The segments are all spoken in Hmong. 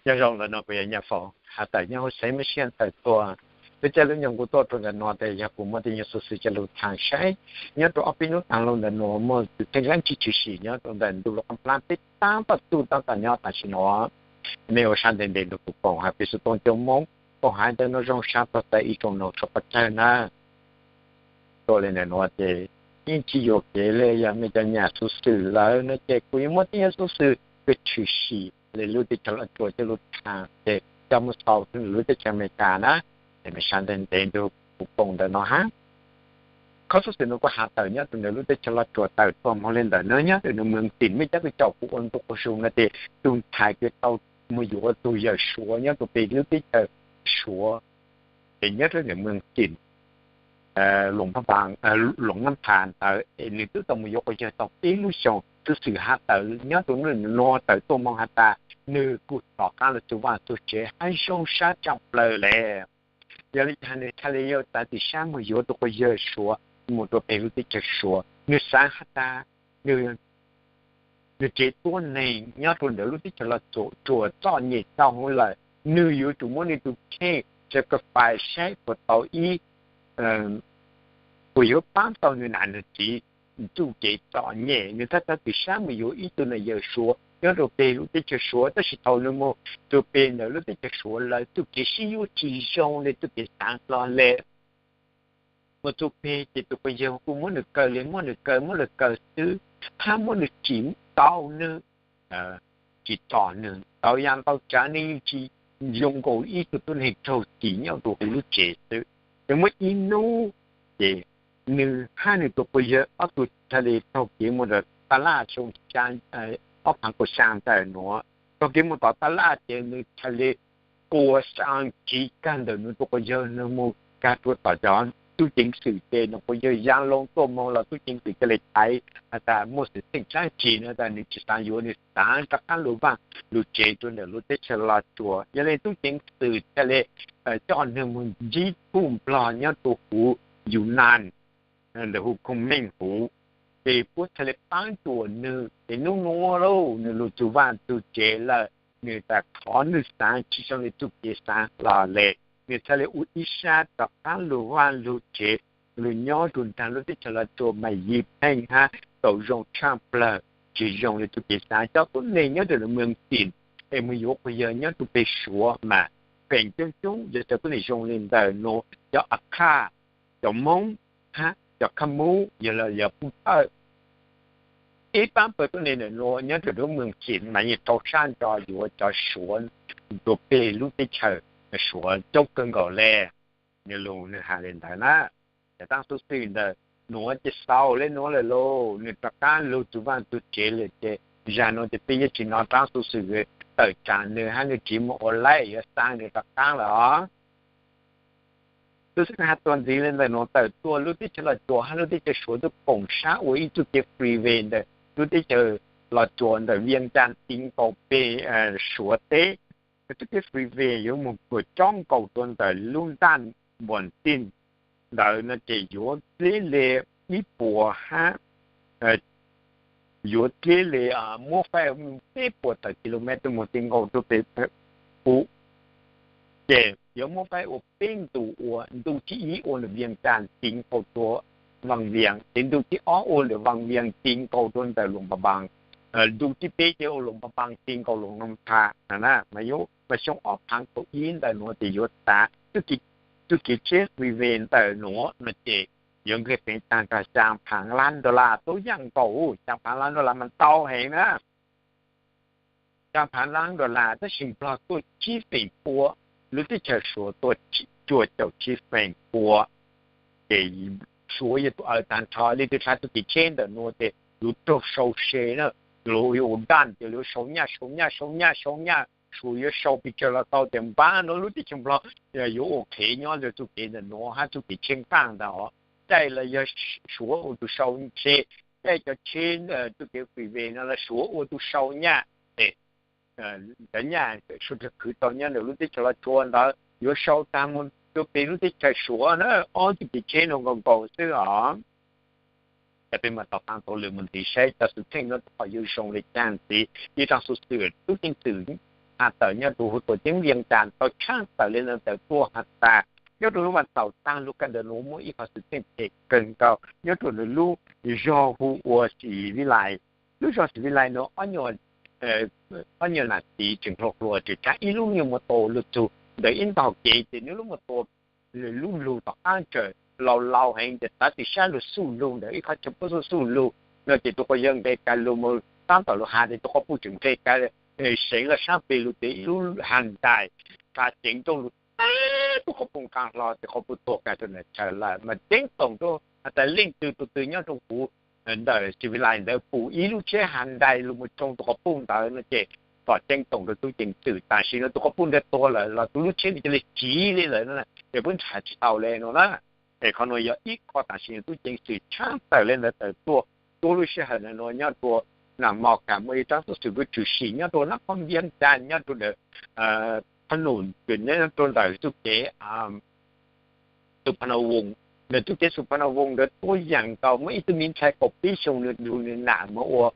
Nyob zoo, ntawm no kuv yog Nyiaj Faus has tawm nyob hauv xeev Michigan tawm tuaj. Lub caij lub nyoog kuv tuaj rau ntawm no tes yog kuv muaj tej nyuag xov xwm coj lug thaam saib nyob rau ob peb hnub taag lug ntawm no muaj tug kheej dlaab tsi tshwm sim nyob rau ntawm ntu lub qab plab peb taab tom tuj taab tom nyob tam sim no. Mej ua sab ntev ntev nrug kuv koom has peb xuv tooj coob Moob koom has cov nuav zoo sab txug txais ib tsoom noog suav pov tsawg na. Tuaj le ntawm nuav ces yeej tsi yuam kev le, yog mej cov nyam xuv xwm lawm no ces kuv yuav muab tej nyuag xuv xwm kws tshwm sim le lub teb chaws Los Tsuas coj lug thaam ces coj mus xaus rua lub teb chaws Amelikas na. Ces mej sab ntev ntev nrug kuv koom ntawm no hab. Qhov xuv xwm no kuv has tawm nyob rau ntawm lub teb chaws Los Tsuas tawm tuaj moog le ntawm no nyob rau ntawm Mws Tim, mej cov kws caum kuv ua ntu quas zoo no ces tug ntxhais kws tau mus yuav tug yawm Suav nyob rau peg lub teb chaws Suav ces nyob rau ntawm Mws Tim, Luas Nab Phas ntawd es nwg twb tau mus yuav quas yawg tau peb lub xyoos. Xuv xwm has tawm nyob rau ntawm no tawm tuaj moog has tas nwg kuj tom qaab lug txug vaaj txug tsev hab zoo sab tshaj plawg le. Yog le caag nwg txhaj le yuav txav txim sab mus yuav tug quas yawg Suav mus rua peg lub teb chaws Suav? Nwg xaav has tas nwg tsev tuab neeg nyob rua ntawm lub teb chaws Los Tsuas txom nyem txaus huv lawm, nwg yuav tsum muab nwg tug kheej sacrifice saib puas tau ib, puas yuav paab tau nwg nam nwg txiv txuj kev txom nyem. Nwg txhaj txav txim sab mus yuav ib tug nam yawm Suav nyob rua peg lub teb chaws Suav, tab sis thaum nwg mus rua peg ntawm lub teb chaws Suav lawm txuj kev sib yuav tsi zoo le, txuj kev xaav hlo le. Mus txug peg ces tug quas yawg kuj muab nwg kaw le muab nwg kaw muab nwg kaw xwb, hab muab nwg tsim tau nwg, tsim txom nwg ntau yam ntau tsaav, nwg yeej tsi zoo nkaus ib tug tuab neeg raug txim nyob rua huv lub tsev xwb. Nwg muaj ib nub ces nwg hab nwg tug quas yawg ob tug txhaj le taug kev mus tom taj laj xyoo ob phaav kaum xyaa ntawm nuav. Taug kev mus tom taj laj ces nwg txhaj le quas xaa tsiv kag ntawm nwg tug quas yawg nwg mus kag rua tom cov tub ceev xwm ces nwg quas yawg ya loo tuaj moog los tub ceev xwm ca le thaiv has tas muaj xwm txheej dlaab tsi no tas nwg tsi xaav yuav, nwg xaav rov qaab lug vaaj lug tsev rua ntawm lub teb chaws Los Tsuas. Yog le tub ceev xwm txhaj le coj nwg mus ntsib tub nplog nyob rua huv Yunam ntawm huv Khoos Meej huv, ces puab txhaj le paab cuam nwg ces nub nuav lauj nwg lug txug vaaj txug tsev lawm, nwg tas qhov nwg xaav tsi zoo le txuj kev xaav hlo le. Nwg txhaj le ua ib sab rov qaab lug vaaj lug tsev, lug nyob rua nraag lub teb chaws Los Tsuas mas yig pheej hab tau zoo tshaj plawg, tsi zoo le txuj kev xaav. Cov tuab neeg nyob rua ntawm Mws Tim es mus yuav quas yawg nyob rua peg Suav mas feem coob coob yog cov tuab neeg zoo le ntawm nuav, cov Akha, cov Moob hab cov Khab Mub, yog los yog Pub Pawj. Ib paab pawg tuab neeg ntawm nuav nyob rua ntawm Mws Tim mas yeej rau sab ntso yuav cov Suav rua peg lub teb chaws Suav coob kawg nkaus le. Nwg lug nwg has le ntawd na. Ces taab xuv xwm ntawm nuav ces xaus le nuav lawm lauj, nwg rov qaab lug txug vaaj txug tsev lawm ces zag nuav ces peb yuav tsi nov taab xuv xwm tawm tsaam nwg hab nwg tsiv mus ua laib, yuav xaa nwg rov qaab lawm os. Tub xwb has tuaj ntxiv le ntawm nuav tawm tuaj lub teb chaws Los Tsuas hab lub teb chaws Suav tub koom sab ua ib txuj kev freeway ntawm lub teb chaws Los Tsuas ntawm Vias Cas ti nkaus peg Suav teb. Txuj kev freeway yuav moog puag cob nkaus rua ntawm lub ntaj Npuas Tij ntawd no ces yuav dleb le ib puas hab yuav dleb le, muab faib peb puas tawm kilomev moog ti nkaus rua peg Pub. Ces yuav muab faib ua peb ntu, ua ntu thib ib ua ntawm Vias Cas ti nkaus rua Vaas Vias, ces ntu thib ob ua ntawm Vaas Vias ti nkaus rua ntawm Luas Npas Npas, ntu thib peb ces ua Luas Npas Npas ti nkaus Luas Noo Tha na. Mas xyoo ob phaav kaum ib ntawm nuav ces yuav xaav txuj kev tsheb freeway ntawm nuav no ces yuav nqeg peev taag rua xyaa phaav lab dollar, tub yaaj nkaus xyaa phaav lab dollar mas ntau heev na. Xyaa phaav lab dollar tab sis Nplog tuaj tsib feem pua, lub teb chaws Suav tuaj cuaj caum tsib feem pua. Ces Suav yog tug aws taag nrho, leej twg dlha txuj kev tsheb ntawm nuav ces yuav raug sau se na. Luag yuav ua daj ces luag sau nyaj sau nyaj sau nyaj sau nyaj, Suav yuav sau pes tsawg los tau, ces npaab nuav lub teb chaws Nplog yuav ua qhev nyob rua txuj kev ntawm nuav hab txuj kev tsheb nqaaj ntawd os. Caij los yog Suav ua tug sau se, caij cov tsheb txuj kev freeway no los Suav ua tug sau nyaj, ces cov nyaj Suav khwv tau nyob ntawm lub teb chaws Los Tsuas ntawd yuav sau taag moog rua peg lub teb chaws Suav na. Ob txuj kev tsheb nuav nkaus nkaus xwb os. Ces peb mam tau qaab tau lwm moog ntxiv saib cov xwm txheej nuav qhov yuav zoo le caag ntxiv. Ib zaaj xuv xwm tub ceev xwm has tawm nyob rau huv tuam ceeb Vias Cas tau tshaj tawm li ntawd tawm tuaj has tas nyob rau lub vas xaum taag lug kaj ntawm nuav muaj ib qhov xwm txheej phem kawg nkaus nyob rau ntawm lub zog hu ua Xis Vij Lais. Lub zog Xis Vij Lais nuav ob nyuag nam txiv tseem hluas hluas tseem tshaib ib lub nyuag mus tua lug txug ntawm ib ntog kev ces nws lub mus tua lub lug tom qaab tseem laus laus heev ces tav tsis sab lug xuj lug ntawm ib qhov chaw puab xuj xuj lug no ces tug quas yawg nqe kag lug mus tab tom lug has ces tug quas puj tseem nqe kag seev lug saab pes lug ces ib lub has ntais tsa ceev nrooj lug teb tug quas puj nqaa hlo ces quas puj tuag kag rua ntawm chaw lawm mas ceeb toom rua has tas leej twg tug twg nyob rua huv ntawm Xis Vij Lais ntawd pum ib lub tsheb has ntais lug mus tsoo tug quas puj ntawd no ces kom ceeb toom rua tub ceev xwm. Tam sim no tug quas puj ntawd tuag lawm los tug lub tsheb ntawd ca le tsiv li lawm no ces puab nrhav tsis tau le no na. Es qhov nuav yog ib qho tam sim no tub ceev xwm tshaj tawm le ntawd tawm tuaj. Tuab lub sij hawm ntawm nuav nyob rua nam mos kam muaj ib rab tub xwm kuj tshwm sim nyob rua nab qhob Vias Cas nyob rua ntawm qhob num nyob rua ntawm txuj kev Su Pha Na Voos, ntawm txuj kev Su Pha Na Voos ntawd tuab yaam nkaus muaj ib tug me ntxhais kaum peb xyoos nws lug nws nam mus ua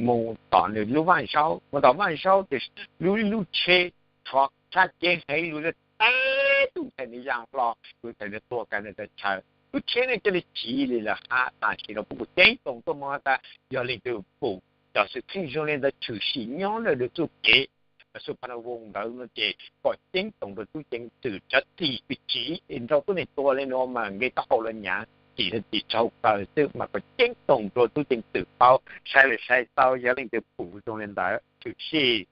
mus tom nws lub vaj zaub, mus tom vaj zaub ces lub ib lub tsheb rov tshab ceeb heev lug teb tug ntxhais ntawd ya hlo, tug ntxhais ntawd tuag kag ntawm chaw. Lub tsheb ntawd ca le tsiv li lawm hab tam sim no puab kuj ceeb toom tuaj moog has tas yog leej twg pum cov xwm txheej zoo le ntawd tshwm sim nyob ntawm txuj kev Su Pha Na Voos ntawd no ces kom ceeb toom rua tub ceev xwm cov txim kws tsiv es nrau tuab neeg tuag le nuav mas nqe taub hau los nyav txim txim tsaug kawg xwb mas kom ceeb toom rua tub ceev xwm paub saib le saib tau yog leej twg pum zoo le ntawd tshwm sim.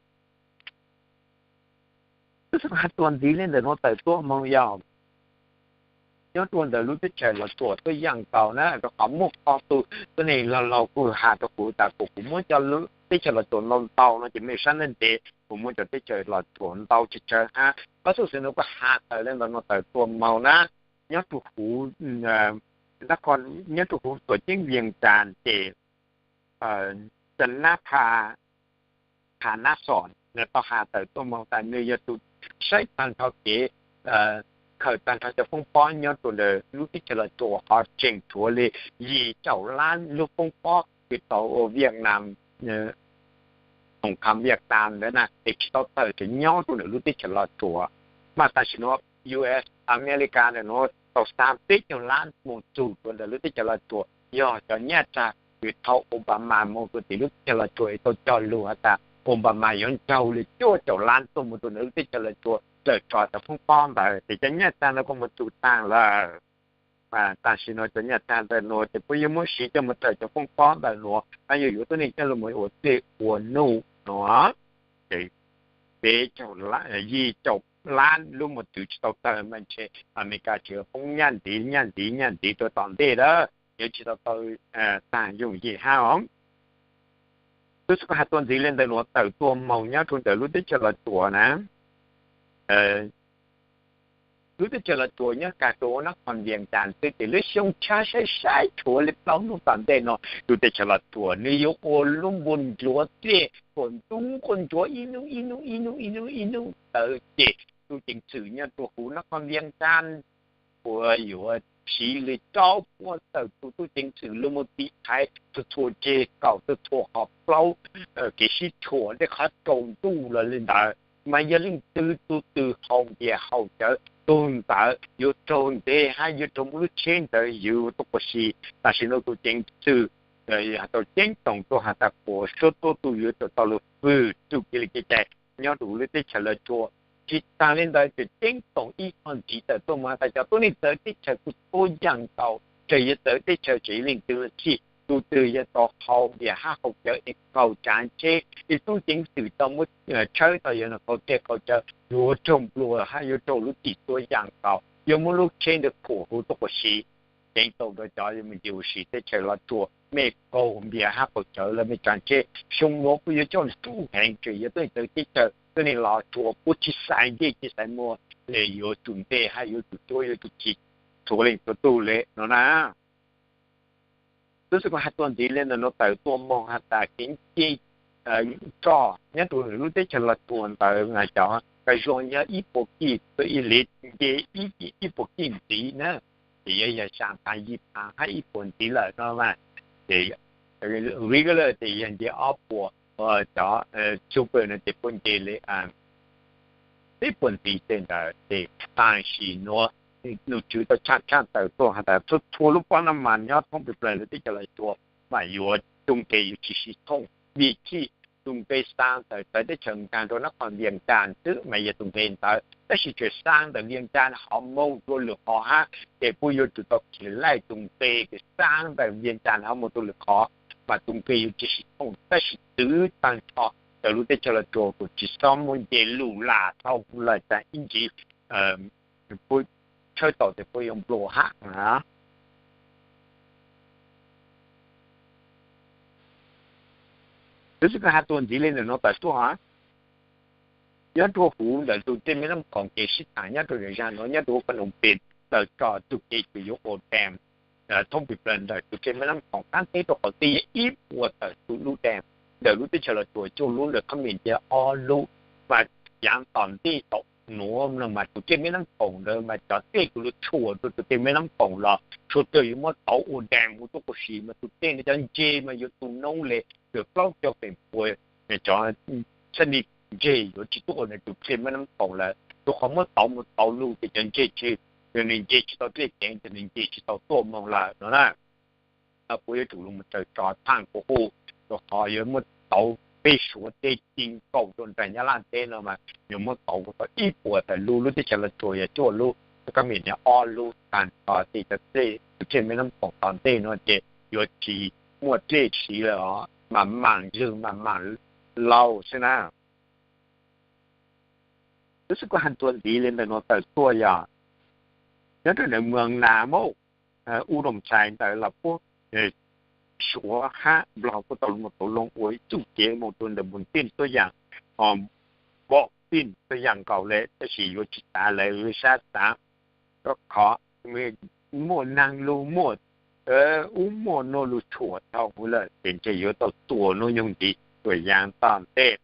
Tub xwb has tuaj ntxiv le ntawm nuav tawm tuaj moog yog nyob rua ntawm lub teb chaws Los Tsuas tuab yaam nkaus na rua qhov muaj qhov tug tuab neeg laug laug kuj has rua kuv tas kuv kuv muab cov teb chaws Los Tsuas ntau ntau no ces mej sab ntawd ntev kuv muab cov teb chaws Los Tsuas ntau tsawg tsawg hab. Qhov xub xwm nuav kuj has tawm le ntawm nuav tawm tuaj moog na nyob rua huv nyob rua huv tuam ceeb Vias Cas ces Ca Nab Pha Tha Nab Xom nws tau has tawm tuaj moog tas nws yog tug saib tag nrho kev khaws tag nrho cov foob pob nyob rua ntawm lub teb chaws Los Tsuas ho tseem tshuav le yim caum lab lub foob pob kws tau ua Viaj Nam, Hoo Kham Viaj Nam ntawd na es tsis tau tawm tseem nyob rua ntawm lub teb chaws Los Tsuas. Mas tam sim nuav U S America ntawm nuav tau xa peb caug lab moog txug rua ntawm lub teb chaws Los Tsuas yog cov nyaj tag kws thaum Obama moog rua tim lub teb chaws Los Tsuas es tau cog lug has tas Obama yuav ncaug le cuaj caum lab tuaj moog rua ntawm lub teb chaws Los Tsuas tawm tso cov foob pob ntawd ces cov nyaj tag ntawd kuj moog txug taag lawm. Tam sim nuav cov nyaj tag ntawm nuav ces puab yuav muab siv coj moog tawm cov foob pob ntawm nuav hab yuav yuav tuab neeg coj lug moog ua txij ua nuj nuav ces peb caug, yim caum lab lub moog txug tsis tau tawm mas ntshe Amelikas tseem poob nyaj ntxiv nyaj ntxiv nyaj ntxiv rua tom ntej lawm yuav tsis tau tau taag yooj yim hab os. Tub xwb kuj has tuaj ntxiv le ntawm nuav tawm tuaj moog nyob rua ntawm lub teb chaws Los Tsuas na. Lub teb chaws Los Tsuas nyob kag rua nab qhov Vias Cas xwb ces lub xyoo tshab saib saib tshuav le plaub nub tom ntej no lub teb chaws Los Tsuas nws yuav ua lub npua ntsuav txij quas ntub quas ntsuav ib nub ib nub ib nub ib nub ib nub ntawd ces tub ceev xwm nyob rua huv nab qhov Vias Cas uas yuav siv le rau puab tawm tus tub ceev xwm lug moog tiv thaiv txhua txhua tseg kaum txhua txhua qhov plaub kev sib tshuam tej qhov tsaus ntuj los li ntawd mas yog leej twg tug twg haus npias haus cawv tug ntawd yuav raug nteg hab yuav raug muaj lub tsheb ntawd yuav tuaj quas si. Tam sim no tus ceev xwm tau ceeb toom rua has tas puas suab tuab tug yuav tsum tau lug fwm txuj kev li kev cai nyob rua huv lub teb chaws Los Tsuas. Tsis taag le ntawd tseem ceeb toom ib qho ntxiv tawm tuaj moog has tas cov tuab neeg txawv teb chaws kuj tuab yaam nkaus, tseem yuav txawv teb chaws tseem leej twg los txhij, tug twg yuav tau haus npias hab haus cawv es qaug tsaav tsheb es tub ceev xwm tau muab tshawb tau yuav qaug tsheb qaug cawv yuav raug nplua hab yuav raug lub txim tuab yaam nkaus, yuav muab lub tsheb ntawd khuam huv tuaj quas si. Ceeb toom rua cov me ntsis huv si teb chaws Los Tsuas, mej qaug npias hab qaug cawv los mej tsaav tsheb xyoo nuav kuj yuav coj nrug heev tseem yuav tuab neeg txawv teb chaws tuab neeg Los Tsuas puab tsis xaiv ncej tsis xaiv muag le yuav tsum nteg hab yuav tsum cuab yuav tsum txhij txhua leej txhua tug le no na. Tub xwb kuj has tuaj ntxiv le ntawm nuav tawm tuaj moog has tas kev nce roj nyob rua lub teb chaws Los Tsuas ntawd cov ka zuag yog ib puas kij, ib li nce ib puas kij ntxiv na, ces yuav yog xyaa phav yim phav hab ib puas ntxiv lawm no mas, ces regular ces yog nce ob puas, cov super no ces puab nce le peb puas ntxiv tej ntawd ces tam sim nuav num tswv tau tshaj tshaj tawm tuaj has tas txhua txhua lub pob naj mas nyob thoob plaws lub teb chaws Los Tsuas mas yuav tus nqe yuav tsis sib thooj vim txij tus nqe xa ntawm teb chaws nkaag rua nab qhov Vias Cas xwb mas yog tus nqe ntawd, tab sis tseem xa ntawm Vias Cas hov moog rua lwm qhov hab ces puab yuav tsum tau khiav laij tus nqe kws xa ntawm Vias Cas hov moog rua lwm qhov mas tus nqe yuav tsis sib thooj, tab sis twv taag nrho ntawm lub teb chaws Los Tsuas kuj tsis xob muaj nce lug lam dhau lawm tas ib ntsis puab tshawb tau tes puab yuav nplua hab na. Tub xwb kuv has tuaj ntxiv le ntawm nuav tawm tuaj, nyob rua huv ntawm tus dlej Meb Nab Khoom kev sib thaam nyob rua zag nuav nyob rua huv Phnom Penh tawm tso tug kev kws yuav ua dam thoob pes plaws ntawm tus dlej Meb Nab Khoom qaab teb rua qhov txhia ib puas tawm tus lub dam ntawm lub teb chaws Los Tsuas cuaj lub ntawm Khab Mim Ntiaj ob lub, mas yaav tom ntej tom nuav no mas tus dlej Meb Nab Khoom ntawd mas cov dlej kws lug tshuam rua tus dlej Meb Nab Khoom los suav dlawg yuav muab tauv ua dam ua tuab qub si mas tus dlej ntawd cov ntseg mas yuav tu noob le, yuav plaub caug feem pua cov txhab ni ntseg yuav tsi tuaj ua ntawm tus dlej Meb Nab Khoom lawm rua qhov muab tauv mus tauv lug ces cov ntseg tsi, nws nce tsis tau dlej ceev ces nws nce tsis tau tuaj moog lawm no na. Puab yuav tsum lug mus raws tso thaaj kuv hu, rua qhov yuav muab tauv peb suav teb ti nkaus rua nraag Nyab Laj teb no mas yuav muab tauv tau ib puas tawm lub, lub teb chaws Los Tsuas yog cuaj lub, Khab Mim Ntiaj ob lub, taag nrho tej cov dlej tus dlej Meb Nab Khoom tom ntej no ces yuav tsis muaj dlej siv lawm os, mas maam lwg mas maam laug xwb na. Tub xwb kuv has tuaj ntxiv le ntawm nuav tawm tuaj yog nyob rua ntawm Moos Nas Mauj, U Doos Xais ntawd los puab suav hab Nplog puab tau lug mus tau loo ua ib txuj kev moog rua ntawm Npum Tij tuab yaam, Npum Tij tuab yaam nkaus le, tab sis yuav tsis tav lawv sab xaav, rua qhov muaj naag lug muaj ub muaj nuav lug tshuam tau huv lawm ces ntshe yuav tau tua nuav nyoog ntxiv tuaj yaav tom ntej.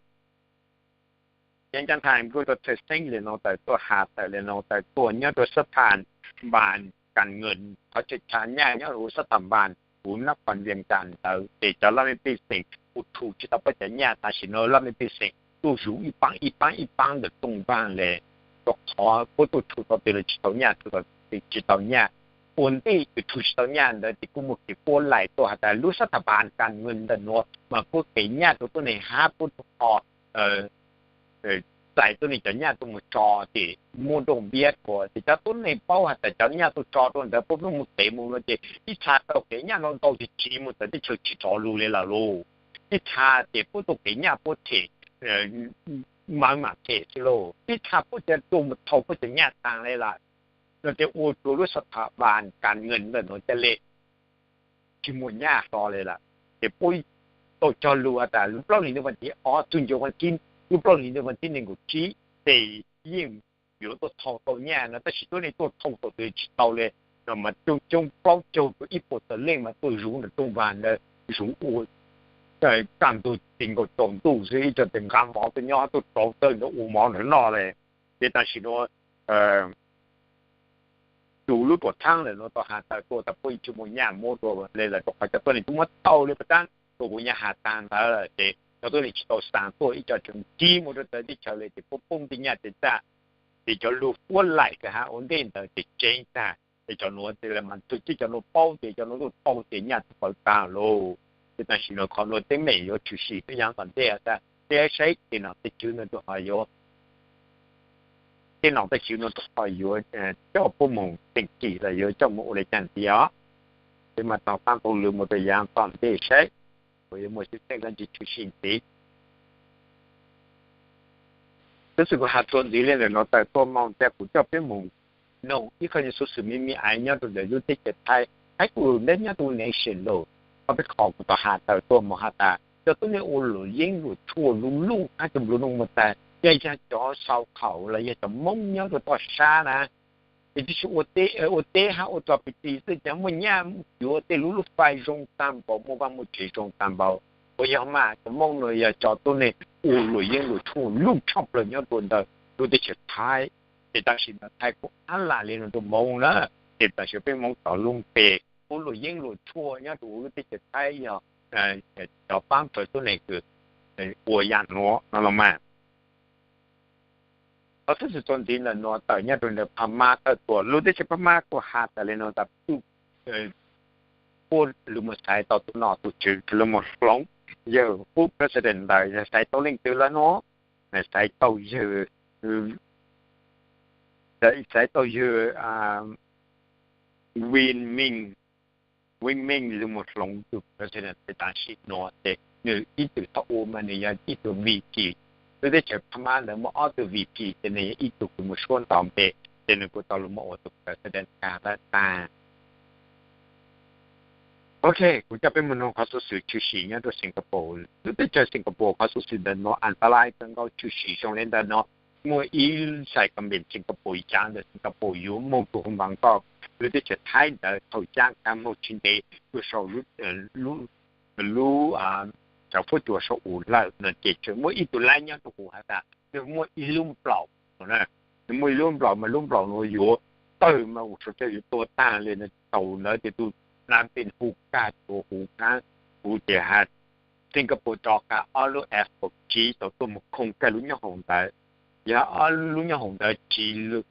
Ces ncaj nthais kuj tau txhawj xeeb le nuav tawm tuaj, has tawm le nuav tawm tuaj nyob rua xab thas Npas Kas Nwm qhov chaw tshav nyaj nyob rua huv xab thas Npas huv nab qhov Vias Cas ntawd ces cov laj mej pej xeem kuj rhu tsi tau puab cov nyaj, tam sim nuav laj mej pej xeem tuaj zuv ib paab ib paab ib paab ntawm tooj vaaj le, rua qhov puab tuaj rhu tau tes lug tsi tau nyaj, rhu tau tes tsi tau nyaj. Ua ntej kws rhu tsi tau nyaj ntawd ces kuj muaj kev puab laim tuaj has tas lub xab thas Npas Kas Nwm ntawm nuav mas puab kev nyaj rua tuab neeg hab puab rua qhov txais tuab neeg cov nyaj tuaj mus tso ces muaj nrooj npiab rua ces cov tuab neeg paub has tas cov nyaj tuaj tso rua ntawd puab pheej mus tev mus no ces ib txha tau kev nyaj ntau ntau ces tsiv mus txawv teb chaws tsi rov lug le lawm lauj. Ib txha ces puab tau kev nyaj puab them mawv mam them xwb lauj, ib txha puab ca tuaj mus thau puab cov nyaj taag le lawm. No ces ua rua lub xab thas Npas Kas Nwm ntawm nuav ca le tsi muaj nyaj rua le lawm. Ces puab tau cog lug has tas lub plaub hlis ntuj vas thib ob txug ncuav vas thib, lub plaub hlis ntuj vas thib neeg nkaum tsib ces yeej yuav tuaj thau tau nyaj no, tab sis tuab neeg tuaj thau tau tes tsi tau le no mas coob coob plaub caug rua ib puas tawm leej mas tuaj zuv ntawm tooj vaaj ntawd, zuv ua kaj ntug ti nkaus tsaus ntuj xwb, ib co tes nqa mov tuaj nyob tuaj rauv tawg ntawd ua mov ntawd noj le. Ces tam sim nuav tus lub tuam thaab lawm nuav tau has tawm tuaj tas puab yeej tsi muaj nyaj muab rua le lawm rua qhov cov tuab neeg tub muab tau le puas taab rua kuv nyaj has taag ntawd lawm ces cov tuab neeg tsi tau xaam tuaj, ib co tseem tig mus rua txawv teb chaws le ces puab poob tej nyaj tes txaj. Ces cov lug puab laim kws has ua ntej ntawd ces tseev tag, ces cov nuav tes le mas tug teb cov nuav paub ces cov nuav tuaj tau ces nyaj tuaj pawv taag lauj. Ces tam sim nuav qhov nuav teeb meem yuav tshwm sim tuaj yaav tom ntej tas peb saib tej nom tej tswv nuav rua qhov yuav tej nom tej tswv nuav rua qhov yuav coj puab moog teem kim los yuav coj moog ua le caag ntxiv os. Peb mas tau qaab tau lug mus rua yaav tom ntej saib puas yuav muaj xwm txheej dlaab tsi tshwm sim ntxiv. Tub xwm kuv has tuaj ntxiv le ntawm nuav tawm tuaj moog tas kuv coj peb moog noog ib qho nyuas xuv xwm me me ais nyob rua ntawm lub teb chaws Thaib, Thaib kuj lug ntawm nyob rua nation lawm. Qhov peb qhov kuv tau has tawm tuaj moog has tas cov tuab neeg ua luam yeeb luam tshuaj luj luj hab cov nplua nuj moog tas yog yog cov sau khaum los yog cov Moob nyob rua toj sab na, ces tsi ua teb hab ua tso pig tis xwb ces muaj nyaj yuav tej lub lub fais zoo taag npaum, muaj vaaj muaj tsev zoo taag npaum. Puas yog mas cov Moob nuav yog cov tuab neeg ua luam yeeb luam tshuaj luj tshaj plawg nyob rua ntawm lub teb chaws Thaib. Ces tam sim nuav Thaib kuj ab lam le nuav rua Moob na, ces tam sim peb Moob tov lub npe ua luam yeeb luam tshuaj nyob rua lub teb chaws Thaib yog cov paab kws tuab neeg kws ua yaam nuav no los mas. Qhov xub xwm txuas ntxiv ntawm nuav tawm nyob rau ntawm Phab Mab tawm tuaj, lub teb chaws Phab Mab kuj has tas le nuav tas puj lug moog xaiv tau tus nom tus tswv, lug moog hloov yawg qub president ntawd, yog xaiv tau leej twg lawm no, xaiv tau yawg, xaiv tau yawg Win Myint, Win Myint lug moog hloov tug president. Tam sim nuav ces nws ib tug thaum ub mas nws yog ib tug VP. Lub teb chaws Phab Mab ntawd muaj ob tug VP, ces nws yog ib tug kws moog suab ntaus npe, ces nws kuj tau lug moog ua tug president kag lawm tag. Ok, kuv coj peb moog noog qhov xub xwm tshwm sim nyob rau Singapore. Lub teb chaws Singapore qhov xub xwm ntawm nuav antalais kawg nkaus, tshwm sim zoo le ntawm nuav. Muaj ib side company Singapore yaav ntawm Singapore yuav moog rua huv Bangkok, lub teb chaws Thaib ntawd thaum caab kag moog tsis ntev rua sau lub, lub, lub, cov fuab cua sau ua lawm no ces tseem muaj ib tug laib nyob rua huv has tas nwg muaj ib lub nplaum, nwg muaj ib lub nplaum mas lub nplaum nuav yuav tawg mas ua rua yuav tuag taag le no. Thaum ntawd ces tug laib pheej hu kag rua huv, huv ces has Singapore rov qab ob lub F kaum tsib tau tuaj moog khooj kag lub nyoob hoom ntawd. Yog ob lub nyoob hoom ntawd tsis rov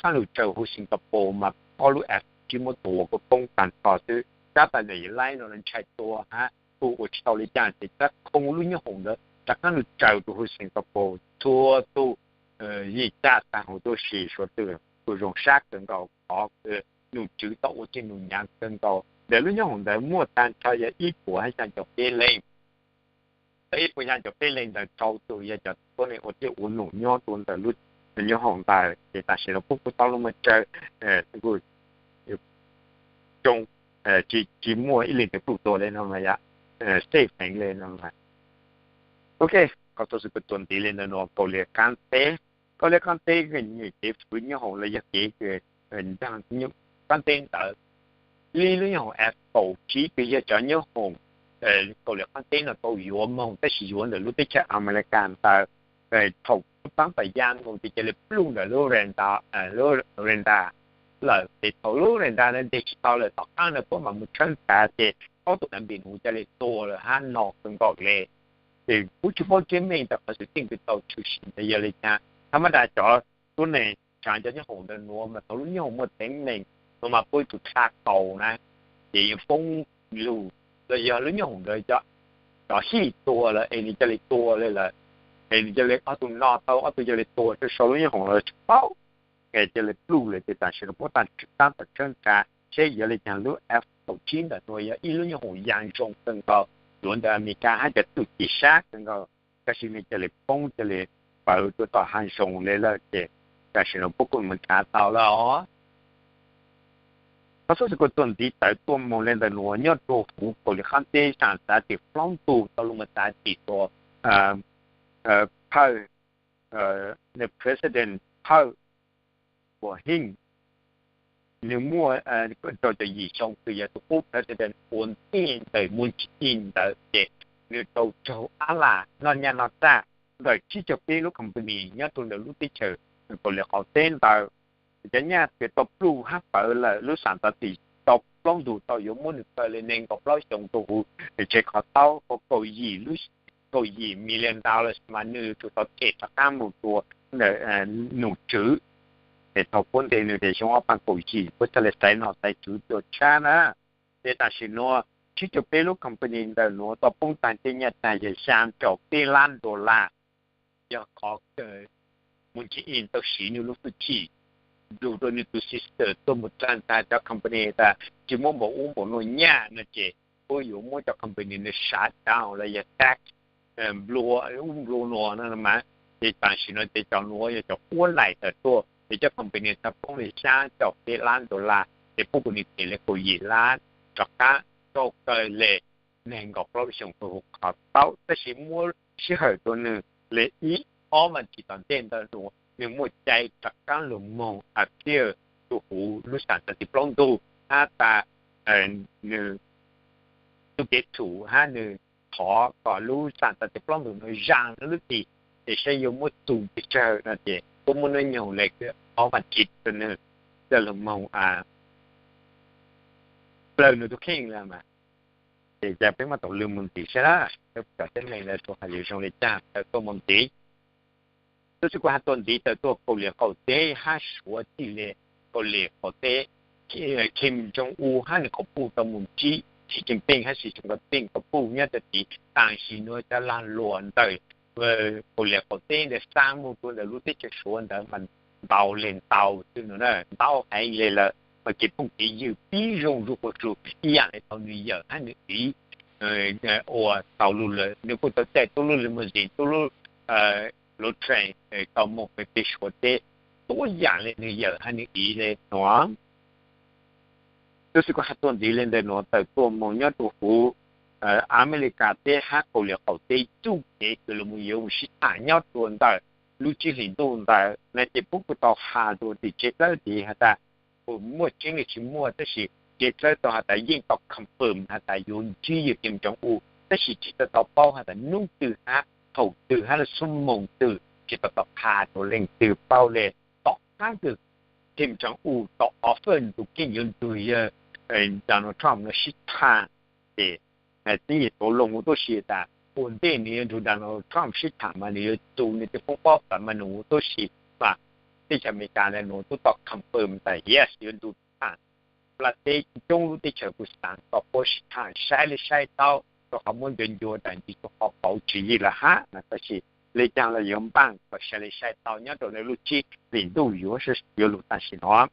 qaab lug tsaws huv Singapore mas ob lub F kaum tsib muab tua kuj poob taag nrho xwb. Tab tas nwg laib no ntshai tua hab kuj ua tsis tau le caag ces rov khooj lub nyoob hoom ntawd rov qaab lug tsaws rua huv Singapore. Txhua tug yeej caj taag huv tuab si, suav twg kuj zoo sab kawg nkaus. Qhov num tswv tau ua txij num nyaav kawg nkaus. Ntawm lub nyoob hoom ntawd muaj taag nrho yog ib puas hab xyaa caum peb leej, ib puas xyaa caum peb leej ntawd rau tug yog cov tuab neeg ua txij ua num nyob rua ntawm lub nyoob hoom ntawd. Ces tam sim nuav puab kuj tau lug moog tsaws, zoo, tsis muaj ib leej twg pluj tuag le no, safe heev le no. Ok, qhov xub xwm kuv txuas ntxiv le ntawm nuav Kaus Lim Qaab Teb. Kaus Lim Qaab Teb nyem kev fwv nyoob hoom los yog kev nraag qaab teb ntawd. Li lub nyoob hoom F kaum tsib kws yog cov nyoob hoom Kaus Lim Qaab Teb no tau yuav moog tab sis yuav ntawm lub teb chaws Amelikas ntawd. Thaum puab taab tom yaa moog ces ca le pluj ntawm lub radar, lub radar lawm ces thaum lub radar ntawd nteg tsis tau lawm tom qaab no puab mam mus tshawb nrhav ces ob tug nam npis nuav ca le tuag lawm hab no kawg nkaus le. Ces kuv tsis paub tseeb meej tas qhov xwm txheej kws tau tshwm sim ntawd yog le caag. Tha ma da cov tuab neeg tshaav cov nyoob hoom ntawd nuav mas thaum lub nyoob hoom muaj teeb meem nuav mas puab tsuas dlha kaus na, ces yuav poob lug los yog lub nyoob hoom ntawd cov hij tua lawm es nws ca le tua le lawm, es nws ca le ob tug noj tau ob tug ca le tuag rua sau lub nyoob hoom lawm tsis paub, es ca le pluj lawm ces tam sim nuav puab taab tom tshawb nrhav seb yog le caag. Lub F kaum tsib ntawm nuav yog ib lub nyoob hoom yaa zoo kawg nkaus, yuav ntawm Amelikas hab cov txuj ci sab kawg nkaus, tab sis nws ca le poob ca le pawv rua tom haav zoov le lawm ces tam sim nuav puab kuj moog nrhav tau lawm os. Qhov xub xwm kuv txuas ntxiv tawm tuaj moog le ntawm nuav nyob rua huv Kaus Lim Qaab Teb, saam xav tim plaub ntug tau lug moog xav tim tua phawj, nws President phawj Ua Hej, nws muaj rau caum yim xyoo kws yog tug qub president ua ntej ntawm Moon Jae-in ntawd ces nws tau raug ab lam noj nyaj noj txag ntawm tsib caug peb lub company nyob rau ntawm lub teb chaws Kaus Lim Qaum Teb ntawd. Cov nyaj twb tau pluj hab pawv lawm, lub xam txav tim tau plaub ntug tau yuav muab nws kaw le neeg nkaum plaub xyoo rau huv nws tsev qhov taub, kaum yim lub, kaum yim million dollars mas nws tsuas tau them rov qab mus rua ntawm nom tswv. Es thaum puab ntes nws ces xyoo ob phav kaum yim puab txhaj le xaiv nom xaiv tswv rua tshab na. Ces tam sim nuav tsib caug peb lub company ntawm nuav tau poob taag tej nyaj taag yog xyaa caum peb lab dollar. Yog qhov Moon Jae-in tau siv nws lub hwj chim nrug rua nws tug sister tuaj mus dlaag tag cov company tas tsis muab npaum ub npaum nuav nyaj no ces puab yuav muab cov company nws shut down los yog tax ub nplua nuav no mas. Ces tam sim nuav ces cov nuav yog cov huab laim tawm tuaj ces cov company txhaj poob le xyaa caum peb lab dollar ces puab kuj nws them le kaum yim lab rov qab rau kaw le neeg nkaum plaub xyoo rua huv qhov taub, tab sis muab sij hawm rua nws le ib ob vas thiv tom ntej ntawd nuav nws muaj cai rov qab lug moog appeal rua huv lub xam txav tim plaub ntug hab tas nws tug kev txhum hab nws thov kom lub xam txav tim plaub ntug nuav zaa lub tim, ces saib yuav muab txug pes tsawg no ces puab muab nub nyoog le ob vas thiv rua nws coj lug moog plawg nws tug kheej le mas. Ces ca peb muab taug lw moog ntxiv sab lab, peb cov teeb meem le tug has le zoo le caag tawm tuaj moog ntxiv. Tab sis kuv has txuas ntxiv tawm tuaj Kaus Lim qaum teb hab Suav txij li Kaus Lim qaum teb, Kim Jong-un hab nws qhov puj tau mus ntsib Xi Jinping hab Xi Jinping qhov puj nyob rau tid, tam sim nuav cov lag luam ntawm Kaus Lim qaum teb ntawd xaa mus rua ntawm lub teb chaws Suav ntawd mas ntau le ntau xwb no na, ntau heev le lawm. Mas kev phooj kev ywg pib zoo zuj ua su ib yaam le tau nws yawm hab nws txiv ua tau lug lawm, nws kuj tau caij tub lub limousine, tub lub train tau moog pem Suav teb tuab yaam le nws yawm hab nws txiv le nuav. Tab sis kuv has txuas ntxiv le ntawm nuav tawm tuaj moog nyob rua huv Amelikas teb hab Kaus Lim qaum teb txuj kev kws lug moog yuav moog sib tham nyob rua ntawm lub tsib hlis ntuj ntawd na ces puab kuj tau has rua tim tsev dlawb tid has tas kuj muaj tseeb le tsis muaj, tab sis tsev dlawb tau has tas yeej tau confirm has tas yuav ntsib yawg Kim Jong-un, tab sis tsis tau tau paub has tas nub twg hab thaum twg hab lub xuab moos twg, tsis tau tau qha rua leej twg paub le. Tom qab kws Kim Jong-un tau offer nrug keeb yuav nrug yawg Donald Trump no sib tham ces txij tau lug huv tub si tas ua ntej nws yuav nrug Donald Trump sib tham mas nws yuav txug nws tej foob pob pas mas nws huv tub si, mas teb chaws Amelikas le nuav tub tau confirm tas yes yuav nrug tham. Nplaj teb coob lub teb chaws kuj xaav kom puab sib tham saib le saib taub rua qhov muab ncua ncua tas ntsis rua qhov pauv tswv yim lawm hab no, tab sis le caag los yuav npaaj kom saib le saib taub nyob rua lub tsib hlis ntuj yuav, yuav lug tam sim no.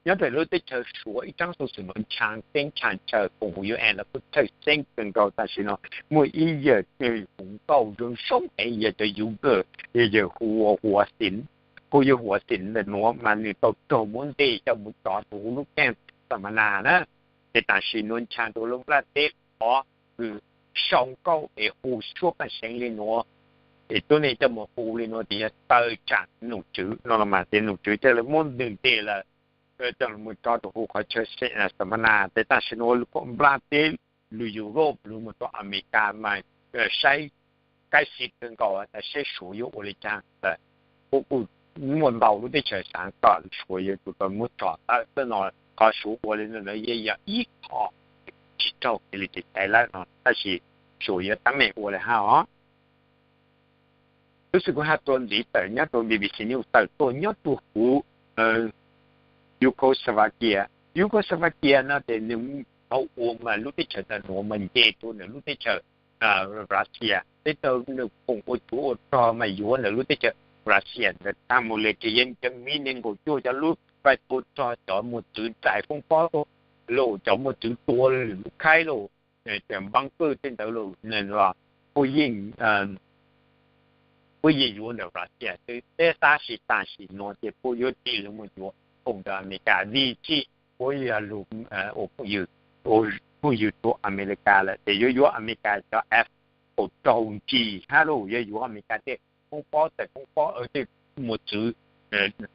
Nyob rua lub teb chaws Suav ib tsaab xov xwm nuav ncha keeb ncha ntshaw koom haum U N los kuj txhawj xeeb kawg nkaus tam sim no. Muaj ib yawg hu nkauj zoo zoo heev yog cov Uyghur, yawg hu ua Huav Xim, hu ua Huav Xim ntawm nuav mas nws tau raug muab nteg coj mus tso rua huv lub keeb xa ma na na. Ces tam sim nuav ncha rua lub nplaj teb qhov kws sau nkauj es hu suab paj seev le nuav, es tuab neeg coj mus hu le nuav tias yog tawm tsam nom tswv no los mas ces nom tswv thiaj li muab nteg lawm, coj mus tso rua huv qhov chaw xa ma na. Ces tam sim nuav nplaj teb lug Europe lug mus rua Amelikas mas saib kaib xim kawg nkaus tas saib Suav yuav ua le caag lawm. Kuj muaj ntau lub teb chaws xaav kom Suav yuav tsum tau muab tso tawm txawm no, qhov Suav ua le nuav lawv yeej yog ib qho tsis raug kev li tsis tau lawm no, tab sis Suav yuav teeb meem ua le hab os. Lub xwm kuv has txuas ntxiv tawm nyob rua B B C News tawm tuaj nyob rua huv Yugoslavia. Yugoslavia no ces nws thaum ub mas lub teb chaws ntawm nuav mas nce rua ntawm lub teb chaws Russia, tej thaum nws koom ua tsov ua rog mas yuav ntawm lub teb chaws Russia ntawd tag mus le ces yeej cov miv nees nkaum cuaj cov lub fais tua rog, cov mos txwv rais foob pob lug, cov mos txwv tua lwm lub khaib lug, cov npab kwj tej ntawd lug, puab yeej, puab yeej yuav ntawm Russia xwb. Tab sis tam sim nuav ces puab yuav tig lug mus yuav koom ntawm Amelikas vim tsi puab yog lug ua phooj ywg rua Amelikas lawm ces yuav yuav Amelikas cov F kaum rau G hab lug, yuav yuav Amelikas tej foob pob, tej foob pob, tej mos txwv,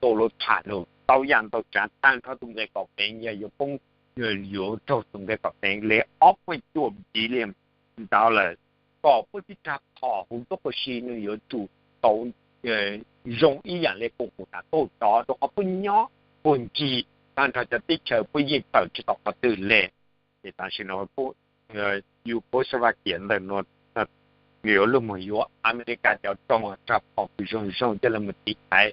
tua lug tham lug tau yaam tau tsaav taag nrho tus nqe kom peev, yog yuav poob, yuav raug tus nqe kom peev le ob point cuaj billion dollar kom puab tib rag phom huv tuab qub si nws yuav tsum tau zoo ib yaam le koom haum tas tuaj tso rua qhov puab nyob puag ncig taag nrho cov teb chaws puab yeej tawm tsis tau qhov twg le. Ces tam sim no Yugoslavia ntawm nuav nws yuav lug mus yuav Amelikas cov rooj rag phom kws zoo zoo coj lug mus tiv thaiv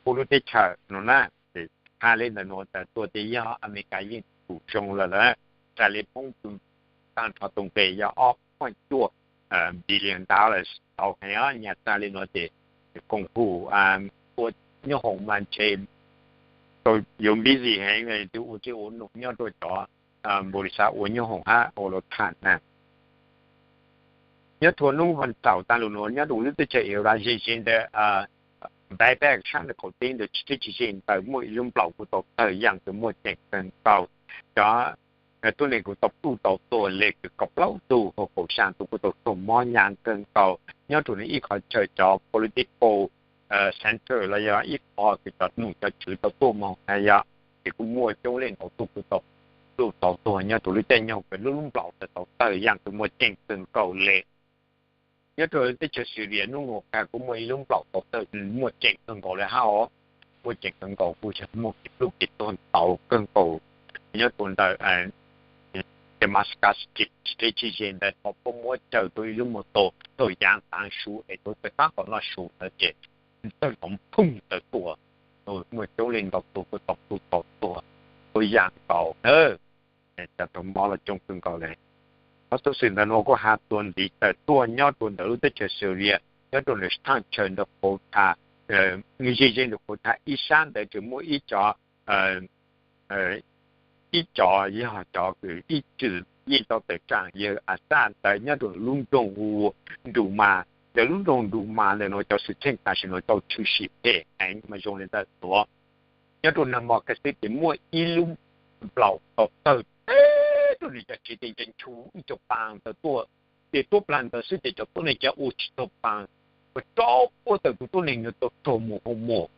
puab lub teb chaws no na. Ces has le ntawm nuav tas tuaj ces yog Amelikas yeej tsum zoo lawm lawm, tas le poob taag nrho tus nqe yog ob point cuaj billion dollars tau heev os. Nyaj txag le nuav ces koom haum ua nyoob hoom mas ntshe yuav busy heev, ua tib ua noog nyob rua cov npaum li xav ua nyoob hoom hab ua lug tham na. Nyob rua hnub vas thaum taag lug nuav nyob rua lub teb chaws Iran ze ze ntawd, Baghdad sab ntawm qaum teb ntawd tsis deb tsis ze ntawd muaj ib lub nplaum kuj tau tawg yaam kws muaj ceem kawg nkaus. Cov tuab neeg kuj tau pluj tau tuag le kws kaum plaub tug, hab kaum xyaa tug kuj tau tuag mob nyaav kawg nkaus nyob rua ib qhov chaw cov political center los yog ib qho kws cov nom cov tswv tau tuaj moog na yog, ces kuj muaj coob leej ntau tug kuj tau pluj tau tuag nyob rua lub caij nyoog kws lub lub nplaum ntawd tau tawg yaam kws muaj ceem kawg nkaus le. Nyob rua teb chaws Syria hnub nuav kag kuj muaj ib lub nplaum tau tawg muaj ceem kawg nkaus le hab os. Muaj ceem kawg nkaus kuj yog muaj kev pluj kev tuag ntau kawg nkaus nyob rua ntawm Damascus tsis deb tsis ze ntawd, thaum puab muab caws rau ib lub moos taug, taug yaav taav su es tau peb qaab tom noj su ntawd ces txawm tau phooj ntawd tuag, muaj coob leej ntau tug kuj tau plhu tau tuag, tuag yaam nkaus na. Cov raug mob los coob kawg nkaus le. Qhov xuv xwm ntawm nuav kuj has txuas ntxiv tawm tuaj nyob rua ntawm lub teb chaws Syria, nyob rua ntawm thaaj chaw ntawm qhuv tha, ze ze ntawm qhuv tha ib sab ntawd tseem muaj ib cov ib cov yog cov kws ib txwm yeej tau tawm tsaam yawg Asaj ntawd nyob rua lub nroog hu Nrumas. Ntawm lub nroog Nrumas ntawm nuav cov xwm txheej tam sim nuav tau tshwm sim phem heev mas zoo le ntawm nuav. Nyob rua nag hmo kag xwb ces muaj ib lub nplaum tau tawg teb rua nwg cov tsev tes nca nchu ib co paa ntawd tuaj, ces tuab plag ntawd xwb ces cov tuab neeg ca ua tsis tau paa, ua rau puab tawm tus tuab neeg ntawd tau raug mus hoo mos,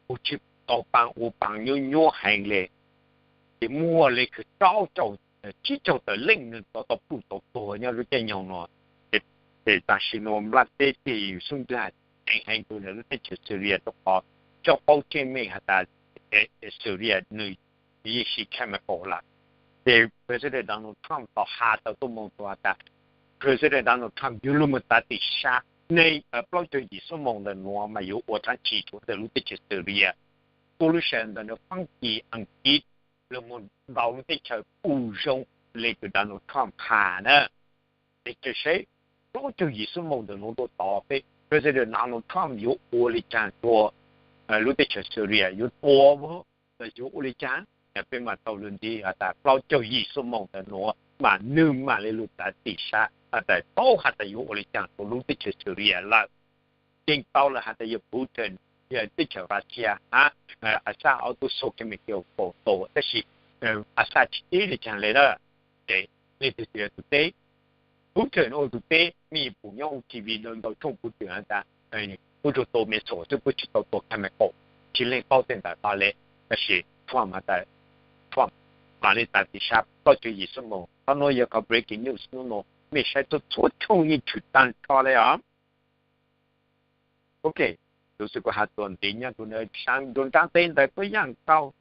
ua tsis tau paa, ua paa nyuab nyuab heev le. Ces muaj le kws rau caum, tsib caug tawm leej nwg tau plhu tau tuag nyob lub caij nyoog nuav. Ces tam sim nuav nplaj teb tes xub ntiag ceev heev rua ntawm lub teb chaws Syria rua qhov tsob paub tseeb meej has tas Syria nwg yeej siv chemical lawm. Ces President Donald Trump tau has tawm tuaj moog has tas President Donald Trump yuav lug moog txav tim sab neeg plaub caug yim xuab moos ntawm nuav mas yuav ua dlaab tsi rua ntawm lub teb chaws Syria. Solution ntawm nuav Faab Kis, Aas Kiv lug moog ntaus lub teb chaws ua zoo le kws Donald Trump has na. Ces saib plaub caug yim xuab moos ntawm nuav tuaj tod peb President Donald Trump yuav ua le caag rua lub teb chaws Syria, yuav tua los yuav ua le caag. Peb mam taug lug ntxiv has tas plaub caug yim xuab moos ntawm nuav mas nwg mam le lug txav tim sab has tas paub has tas yuav ua le caag rua lub teb chaws Syria lawm. Yeej tau lawm has tas yog Putin, yog teb chaws Russia hab Assad ob tug xo ke me ke kaum tau, tab sis Assad tsis teb le caag le na. Ces leej twg tus teb? Putin ua tus teb, mej pum nyob huv T V ntau ntau tshooj Putin has tas puab tsuas tua missile xwb, puab tsis tau tua chemical. Tsis leej paub tej ntawd no le, tab sis Trump has tas Trump mam le txav tim sab plaub caug yim xuab moos. Qhov nuav yog qhov breaking news nub nua, mej saib txhua txhua tshooj yeej tshwm taag nrho le os. Ok, xuv xwm kuv has txuas ntxiv nyob rua ntawm saab nraag teb ntawd tuab yaam nkaus.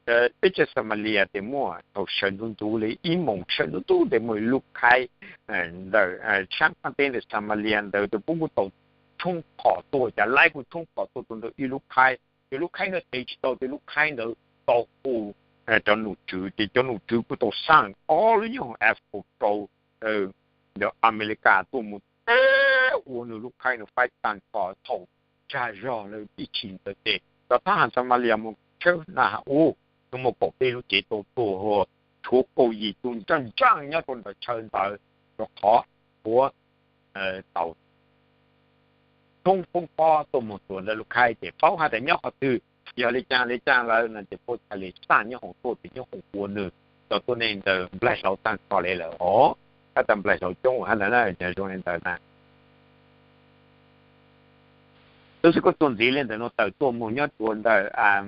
Teb chaws Somalia tes muaj thaum sawv ntxuv ntxuv le ib moos sawv ntxuv ntxuv tes muaj ib lub khaib ntawm saab qaab teb ntawm Somalia ntawd tes puab kuj tau tshoob phom tuaj, cov laib kuj tshoob phom tuaj rua ntawm ib lub khaib. Ces lub khaib ntawd tev tsis tau, tes lub khaib ntawd tau hu cov nom tswv, ces cov nom tswv kuj tau xaaj ob lub nyoob hoom F kaum rau ntawm Amelikas tuaj mus teb ua nwg lub khaib nws faib taag ko thaum tsag zog lawm ib tshim ntawd ces cov thab ham Somalia mus tshawb na has ub, nws muaj kaum peb lub cev tau tuag hua, tshuav kaum yim tug ntsaj ntsaaj nyob rua ntawm chaw ntawd, rua qhov puab tau tshoob poob pob tuaj mus tuam ntawm lub khaib ces paub has tas nyob qhov twg, yog le caag le caag lawm no ces puab ca le xaaj nyob hoom tuaj tes nyob hoom ua nwg cov tuab neeg ntawd nplaig hlauv taag ko le lawm os. Tab tas nplaig hlauv coob hab ntawd na, zoo le ntawd na. Tab sis kuj txuas ntxiv le ntawm nuav tawm tuaj mus nyob rua ntawm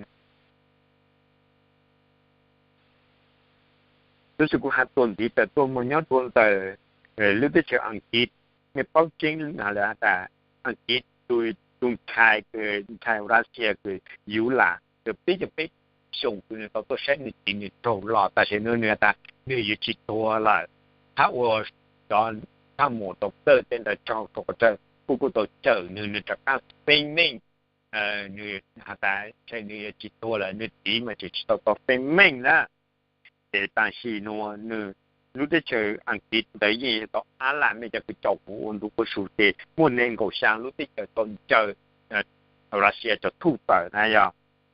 Tab sis kuv has txuas ntxiv tawm tuaj mus nyob rua ntawm lub teb chaws Askiv, mej paub tseeb has tas Askiv tus ntxhais, ntxhais Russia kws yuav lam kws peb caug peb xyoos kws nwg tau tuaj saib nwg txiv nwg raug los, tam sim no nwg has tas nwg yuav tsis tuag lawm. Hab ua cov thaj mus rau tej ntawd tsaug rau qhov kuj kuj tau cawm nwg, nwg rov qaab feeb meej. Nwg has tas ntshe nwg yuav tsis tuag lawm, nwg txiv mas tseem tsis tau tau feeb meej na. Ces tam sim nuav nwg lub teb chaws Askiv ntawd yeej tau ab lam mej cov kws caum kuv ua ntu quav su ces muaj neeg nkaum xyaa lub teb chaws tau ncaws Russia cov thuj tawm na yog.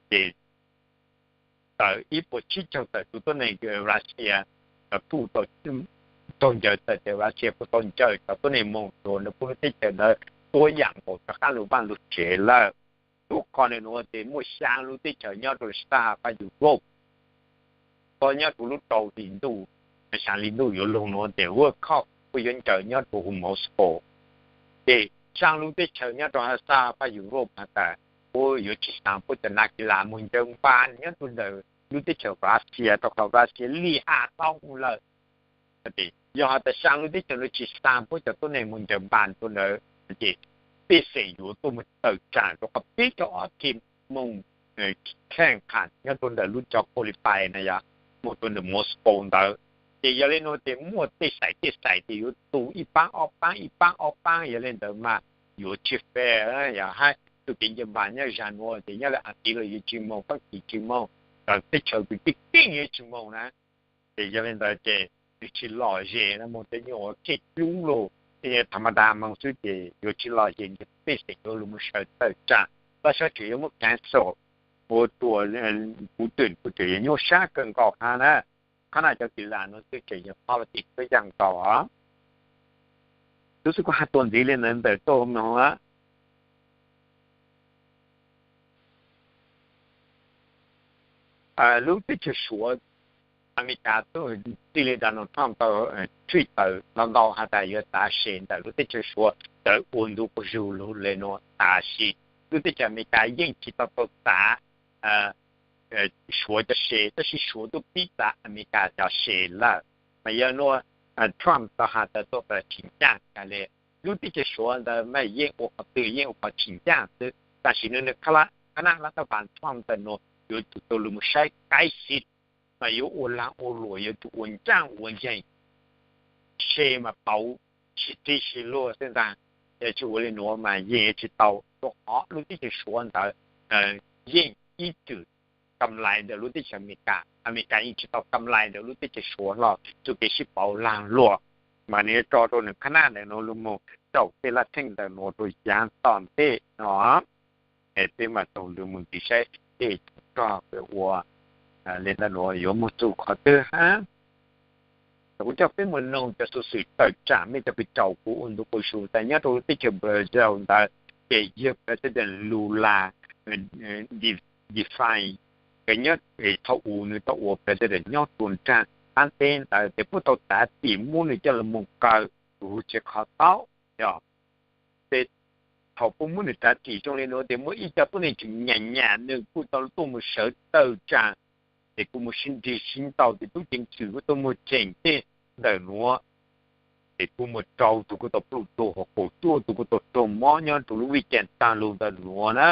Ces tawm ib puas tsib caug tawm tus tuab neeg Russia cov thuj tau ncaws tawm, ces Russia kuj tau ncaws cov tuab neeg moog rua ntawm puab lub teb chaws ntawd tuab yaam nkaus rov qaab lug vaaj lug tsev lawm. Lub qhov nuav ces muaj xyaa lub teb chaws nyob rua sab pab Europe, txog nyob rua lub rau hli ntuj, xyaa hli ntuj yuav lug nuav ces World Cup kuj yuav ncaws nyob rua huv Moscow. Ces xyaa lub teb chaws nyob rua sab pab Europe has tas puab yuav tsis xaa puab cov nas kis las moog ncaws npas nyob rua ntawm lub teb chaws Russia, rua qhov Russia lig has tau lawm. Yog has tas xyaa lub teb chaws nuav tsis xaa puab cov tuab neeg moog ncaws npas rua ntawd ces pej xeem yuav tuaj moog tawm tsaam rua qhov peb caug ob txhiab moog kheej qha nyob rua ntawm lub cov qualify na yog mus rau ntawm Moscow ntawd. Ces yog li no ces muaj tej xais tej xais ces yuav tu ib paab ob paab ib paab ob paab, yog li ntawd mas yuav tsis fair, yog hab tug kev nce npas nyob zag nuav ces nyob li Askiv los yuav tsis moog, Faab Kis tsis moog, teb chaws kws keej keej yuav tsis moog na. Ces yog li ntawd ces nws tsis lom zem na, moog tej nyuag uas keej coob lug, thaum maj dag moog xwb ces yuav tsis lom zem, tej xeem yuav lug moog sawv tawm tsaam, lab sab tseem yuav muab cancel, ua rua kuv twm kuv twm yuav nyuaj sab kawg nkaus hab na. Qhov no cov kws lam nuav xwb tseem yog politics tub yaj nkaus. Tub xwb kuv has txuas ntxiv li ntawd ntawm tuaj moog. Lub teb chaws Suav, Amelikas txuj txij li Donald Trump tau tshwj tawm ntau ntau has tas yuav tav se ntawm lub teb chaws Suav tawm ua ntu quas zug lug le nuav, tab sis lub teb chaws Amelikas yeej tsis tau tau tav Suav cov se, tab sis Suav tub pib tav Amelikas cov se lawm. Mas yog nuav Trump tau has tas tuaj tsim ncaaj tas le, lub teb chaws Suav ntawd mas yeej ua qhov twg yeej ua qhov tsim ncaaj xwb, tab sis nws nws qhab nab lab thab pas Trump ntawm nuav yuav tsum tau lug moog saib qaib xib, mas yuav ua lag ua luam, yuav tsum ua ncaaj ua nceeg, se mas pauv sib txig sib luag xwb ntag. Yog tsis ua li nuav mas yeej yuav tsis tau, rua qhov lub teb chaws Suav ntawd yeej ib txwm kam lais ntawm lub teb chaws Amelikas, Amelikas yeej tsis tau kam lais ntawm lub teb chaws Suav hlo. Txuj kev sib pauv lag luam mas nws yuav tso rau nws qhab nab ntawm nuav lug moog tsaum tej laj theej ntawm nuav rua yaav tom ntej no. Es peb mam tau lug moog ntxiv saib tej rog peb ua le ntawm nuav yuav moog txug qhov twg hab. Kuv coj peb mus noog cov xuv xwm tawm tsaam mej cov kws caum kuv ua ntu quas zug tas nyob rau lub teb chaws Brazil ntawd, ces yawg President Lula da Silva, kws nyob thaum u nws tau ua President nyob rua nraag qaab teb ntawd ces puab tau tav tim muab nws coj lug moog kaw huv tsev qhov taub. Yog ces thaum puab muab nws tav tim zoo le nuav ces muaj ib co tuab neeg tseem nyam nyam nws kuj tau tuaj mus sawv tawm tsaam, ces kuj mus sib nrig sib ntaus ces tub ceev xwm kuj tuaj muag tseem tej ntawm nuav, ces kuj mus rau tug kuj tau pluj tuag, kaum cuaj tug kuj tau raug mob nyob rua lub weekend taag lug ntawm nuav na.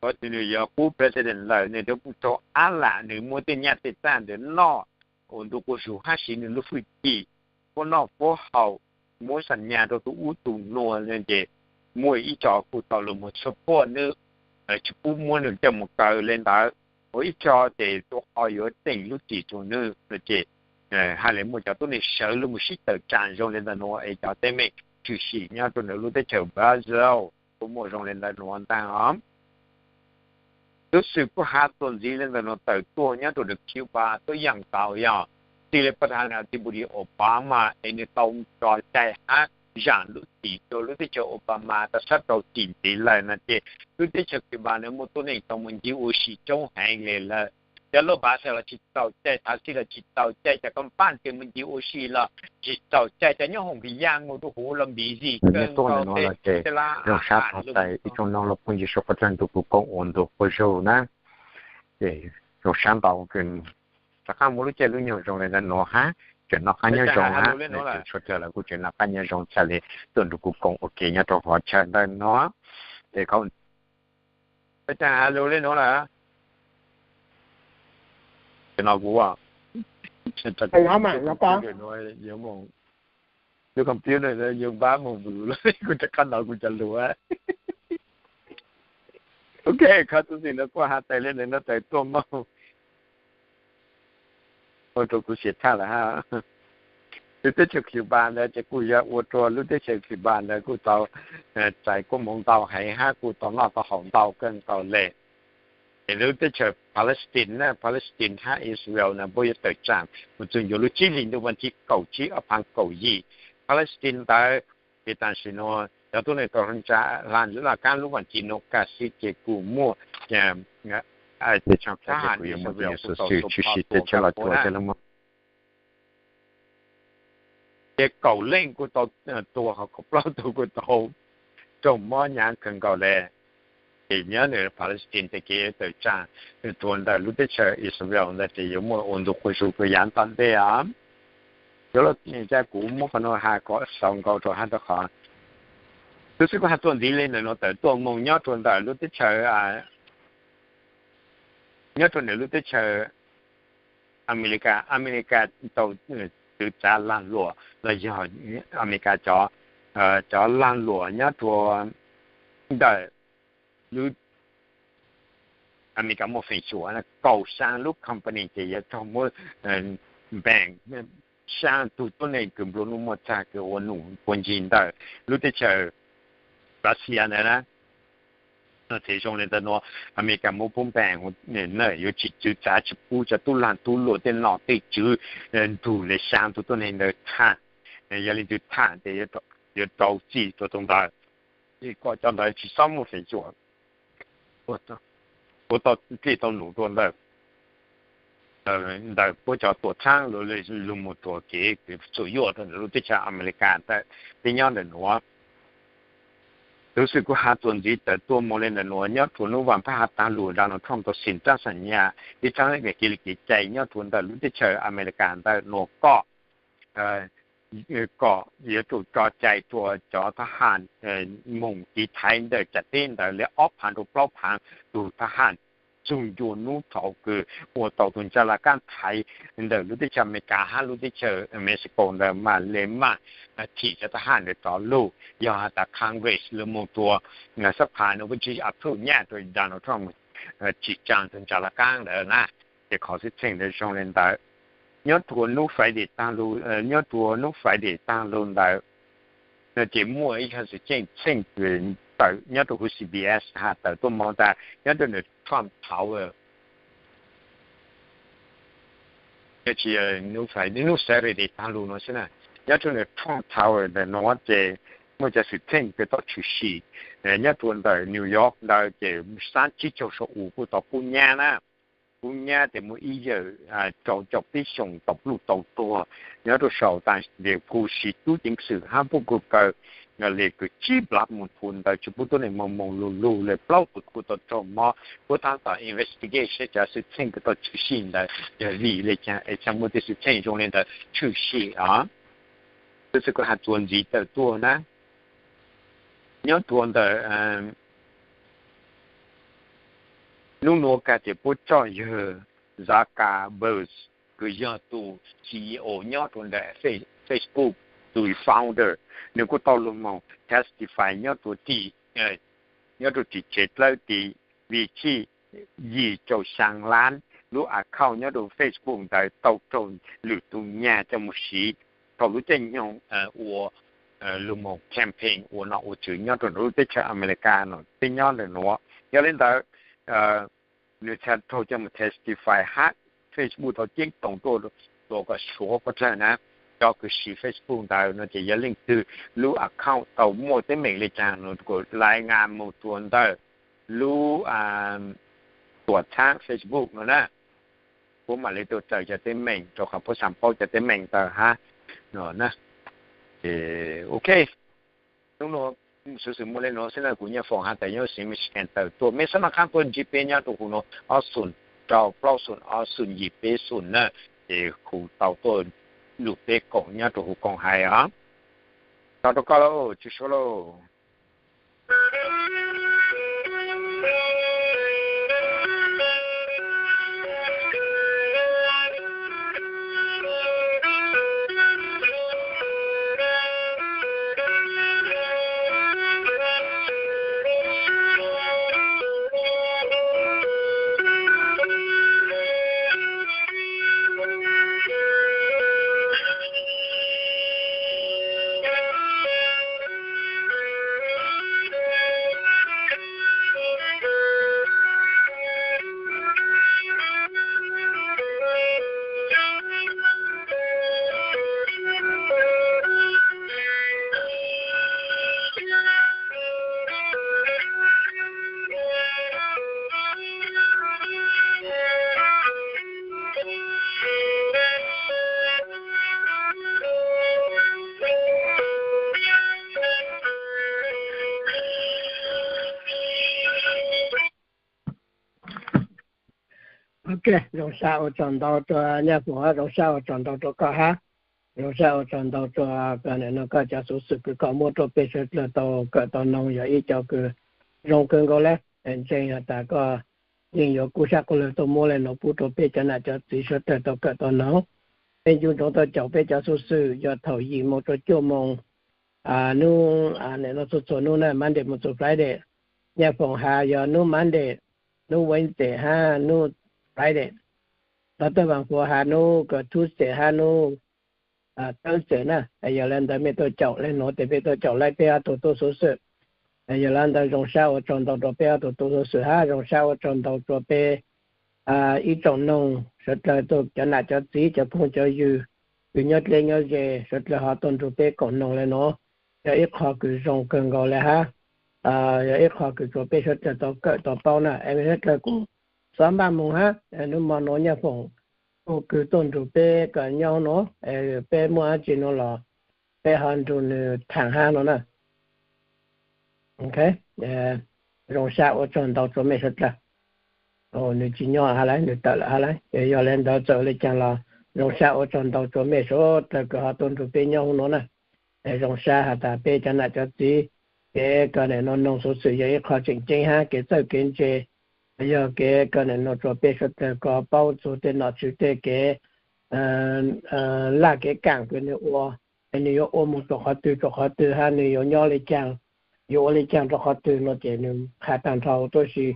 Qhov twg nws yog qub President lawm nws twb kuj raug ab lam nws muaj tej nyaj tej txag ntawd noj ua ntu quas zug hab siv nws lub fwj chim puab noj puab haus, muab xam nyas rau tug ub tug nuav, ces muaj ib co kuj tau lug moog support nws, tsis pub muab nws coj mus kaw le ntawd. Ua ib co ces rua qhov yuav teem lub txim rua nws no ces hab le muaj cov tuab neeg sawv lug mus sib tawm tsaam zoo le ntawm nuav es cov teeb meem tshwm sim nyob rua ntawm lub teb chaws Brazil kuj muaj zoo le ntawm nuav ntag os. Tub xwm kuj has txuas ntxiv le ntawm nuav tawm tuaj nyob rua ntawm Cuba tub yaam nkaus yog txij le pas thas nas thib npus dis Obama es nws tau tso cai hab zaam lub txim rua lub teb chaws Obama tau sab rau txim ntxiv lawm no ces lub teb chaws Cuba nws muaj tuab neeg tau mus ncig ua si coob heev le lawm. Cov lub pas xas los tsis txaus cai, thav xij los tsis txaus cai, cov kab npaj tes mus ncig ua si los tsis txaus cai, cov nyob hoos kas yaj mus rua huv los npis zim kawg nkaus tej lub zoo sab txog tais ib tsoom noog los phooj ywg suav quas tag ntu kuv koom ua ntu quas zug na. Ces zoo sab ntau, rov qab muaj lub caij lub nyoog zoo le ntawm nuav hab tseem noj qab nyob zoo hab, tseem tshuav dlawg lawv kuj tseem noj qab nyob zoo txhaj le tuaj nrug kuv koom ua ke nyob rau hov chaw ntawm nuav. Ces peb caag has lug le nuav lawm. Ces no kuv lub computer yuav npab moog vwm lawm, kuv rov qab nov kuv cov lug. Ok, qhov tub xwm no kuj has tas le ntawm nuav tawm tuaj moog ua rua kuv xiam tshaj lawm hab. Lub teb chaws Cuba ntawd ces kuj yog ua rua lub teb chaws Cuba ntawd kuj tau txais kuab moov ntau heev hab kuj tau noj tau haus ntau kawg nkaus le. Es lub teb chaws Palestine na, Palestine hab Israel na puab yuav tawm tsaam mus txug ncuav lub tsib hlis ntuj vas thib kaum tsib ob phav kaum yim. Palestine ntawd ces tam sim nuav cov tuab neeg tau hla ntsab laj kaab lub vas thib nuav kag xwb ces kuj muaj teb chaws tsis teb chaws los tsuas ces kaum leej kuj tau tuag, ho kaum plaub tug kuj tau raug mob hnyav kawg nkaus le. Ces nyob ntawm Palestine ces kev tawm tsaam rua ntawm lub teb chaws Israel ntawd ces yuav muaj ua ntu quas zug rua yaav tom ntej os. Cov lug ca kuv muab qhov nuav has kom xaus nkaus rua hab rua qhov tub xwm kuj has txuas ntxiv le ntawm nuav tawm tuaj moog nyob rua ntawm lub teb chaws, nyob rua ntawm lub teb chaws Amelikas, Amelikas tau txwv txav lag luam los yog Amelikas cov, cov lag luam nyob rua ntawm lub, Amelikas muaj feem xyuam kaum xyaa lub company ces yuav raug muab ban, xyaa tug tuab neeg kws nplua nuj muaj txag kws ua num puag ncig ntawm lub teb chaws Russia ntawd na. Txhais zoo le ntawd nuav, Amelikas muab pub ban, yuav tsi txwv txav tsi pub cov tub lag tub luam tej nom tej tswv ntug le xyaa tug tuab neeg ntawd tham. Yog leej twg tham ces yuav rau txim rua tug ntawd, kom cov ntawd tsi xob muaj feem xyuam ua tau dlej tau num rua ntawm, ntawm puab cov tuam txhab lug moog rua kev txuam yuaj rua ntawm lub teb chaws Amelikas ntawm peb nyob ntawm nuav. Tug xwm kuv has txuas ntxiv tawm tuaj moog le ntawm nuav, nyob rua nub vaam pab hav taag lug Donald Trump tau xim raab xaam nyas ib txhab kev le kev cai nyob rua ntawm lub teb chaws Amelikas ntawm nuav kom, kom yuav tsum tso cai rua cov thab ham moog tiv thaiv ntawm caam teb ntawd le ob phaav rua plaub phaav tug thab ham txug ncua nub thaum kws ua tau tug ntsaj laj kaab thaiv ntawm lub teb chaws Amelikas hab lub teb chaws Mexico ntawd mam le maam thim cov thab ham ntawd rov lug. Yog has tas Congress lug moog rua xab phas nuav puab tsi approve nyaj rua Donald Trump tsim tsaa tug ntsaj laj kaab ntawd na. Ces qhov xwm txheej ntawd zoo le ntawd. Nyob rua nub Friday taag lug, nyob rua nub Friday taag lug ntawd, ces muaj ib qhov xwm txheej txheej tawm nyob rua huv C B S has tawm tuaj moog tas nyob rua ntawm Trump Tower, tsi, nub Saturday taag lug nuav xwb na, nyob rua ntawm Trump Tower ntawm nuav ces muaj cov xwm txheej kws tau tshwm sim nyob rua ntawm New York ntawd ces xaab tsib caug saum u kuj tau kub nyab na. Kub nyab ces muaj ib yawm rau caum peb xyoos tau pluj tau tuag nyob rua saum tas le kuj siv tub ceev xwm hab puj kug kaw le kws tsib nplab moog txug ntawd tsi pub tuab neeg moog moog lug lug le plaub tug kuj tau raug mob. Puab taab tom investigate saib cov xwm txheej kws tau tshwm sim ntawd yog vim le caag es txhaj muaj tej xwm txheej zoo le ntawd tshwm sim os. Tub xwm kuv has txuas ntxiv tawm tuaj na, nyob rua ntawm nub nuav kag ces puab tso yawg Zuckerberg kws yog tug C E O nyob rua ntawm Facebook, tug founder, nwg kuj tau lug moog testify nyob rua tim, nyob rua tim tsev dlawb tim vim txhij yim caum xyaa lab lub account nyob rua Facebook ntawd tau raug lwm tug nyag coj moog siv thaum lub caij nyoog ua lug moog campaign ua nom ua tswv nyob rua lub teb chaws Amelikas nuav peb nyob ntawm nuav. Yog le ntawd nwg txhaj raug coj moog testify hab Facebook tau ceeb toom tuaj kom suav puab dlawg na. Cov kws siv Facebook ntawd nuav ces yog leej twg, lub account tau muaj teeb meem le caag nuav kuj lai ngaa moog rua ntawm lub tuam txhab Facebook nuav na. Puab mam le tuaj raws cov teeb meem rua qhov puab xaam paub cov teeb meem ntawd hab. Ok, nub nuav xuv xwm muaj le nuav xwb na, kuv Nyiaj Foom has tas nyob Michigan tawm tuaj, mej xob noj qaab tuaj ntsib peb nyob rua huv nuav ob xoom rau plaub xoom ob xoom yim peb xoom na, ces kuv tau tuaj lug peb koom nyob rua huv koom hais os. Tau rua koj lauj, tsi suav lauj. Ok, zoo sab ua tsaug ntau rua Nyiaj Foom hab, zoo sab ua tsaug ntau rua koj hab, zoo sab ua tsaug ntau rua koj cov xuv xwm kws koj muab rua peb suav dlawg tau kawm tau noog, yog ib co kws zoo kawg nkaus le. Ntseeg has tas koj yeej yuav kub sab kub lawg tuaj muab le no pub rau peb cov nam cov txiv suav dlawg tau kawm tau noog. Peb ncu ntsoov tau caum peb cov xuv xwm yog thaum yim moos rua cuaj moos hnub, nim no txhua txhua hnub na, Monday moos txug Friday. Nyaj Foom has yog hnub Monday, hnub Wednesday hab hnub Friday. Los Tawj Vaam Fuv has hnub Tuesday hab hnub Thursday na. Yog le ntawd mej tuaj caum le nuav tes peb tuaj caum laib peb ob tug tub xuv xwm. Yog le ntawd zoo sab ua tsaug ntau rua peb ob tug tub xuv xwm hab zoo sab ua tsaug ntau rua peb ib tsoom noog suav dlawg, cov nam cov txiv, cov phooj cov ywg kws nyob dleb nyob ze suav dlawg ho tuaj nrug peb koom noog le nuav. Yog ib qho kws zoo kawg nkaus le hab, yog ib qho kws rua peb suav dlawg tau kawm tau paub na. Es mej suav dlawg kuj xob npaj moog hab, hnub mo nuav Nyaj Foom kuj kws tuaj nrug peb kws nyob nuav, peb muaj dlaab tsi nuav los peb ho nrug nwg thaam hab nuav na. Zoo sab ua tsaug ntau rua mej suav dlawg. Nwg tsi nyob hab lawm, nwg tawm lawm hab lawm. Yog le ntawd txawm le caag los zoo sab ua tsaug ntau rua mej suav dlawg kws ho tuaj nrug peb nyob huv nuav na. Zoo sab has tas peb cov nam cov txiv, kev kws nim no noog xuv xwm yog ib qho tseem ceeb hab kev txawj kev ntse, yog kev kws nim no rua peb suav dlawg ko paub txug tej nom tswv tej kev laj kev kaam kws nwg ua, es nwg yuav ua moog rua qhov twg rua qhov twg hab nwg yuav nyob le caag, yuav ua le caag rua qhov twg no ces nwg qha taag nrho tuab si.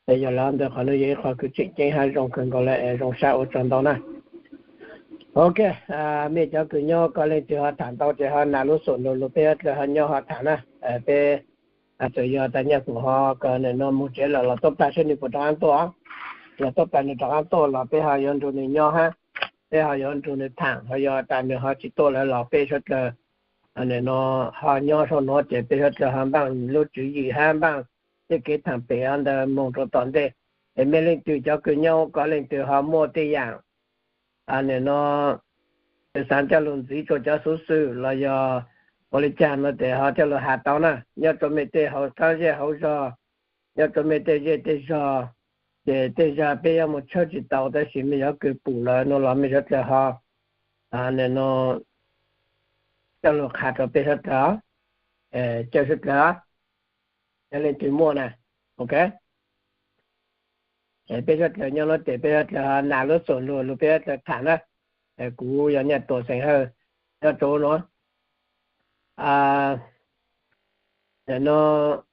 Es yog le ntawd qhov nuav yog ib qho kws tseem ceeb hab zoo kawg nkaus le, zoo sab ua tsaug ntau na. Ok, mej cov kws nyob ko leej twg ho thaam ntau ces ho nas lub xum lug lug peb suav dlawg ho nyob ho thaam na. Peb txawm yog tas Nyaj Foom ho kws nim no moog tsev lawm los tuab plag saib nwg puas rov qaab tuaj, los tuab plag nwg rov qaab tuaj los peb ho yuav nrug nwg nyob hab, peb ho yuav nrug nwg thaam. Ho yog tas nwg ho tsi tuaj lawm los peb suav dlawg nim no ho nyob sau nuav ces peb suav dlawg ho npaaj lub tswv yim hab npaaj tej kev thaam pem ntawd moog rua tom ntej. Es mej leej twg cov kws nyob ko leej twg ho muaj tej yaam nim no xaav coj lug ntxiv rua cov xuv xwm los yog ua le caag no tes ho coj lug has tau na. Nyob rua mej tej hauv qaab zej hauv zog, nyob rua mej tej zej tej zog, ces tej zag peb yuav moog tshawb tsi tau tab sis mej yuav kws pum lawm no los mej suav dlawg ho nim no coj lug qha rua peb suav dlawg, coj suav dlawg, yog leej twg muaj na. Ok, peb suav dlawg nyob nuav tes peb suav dlawg ho nas lub xum lug lug peb suav dlawg thaam na. Kuv yog Nyaj Tuam Xeem Hawj, nyob rua nuav no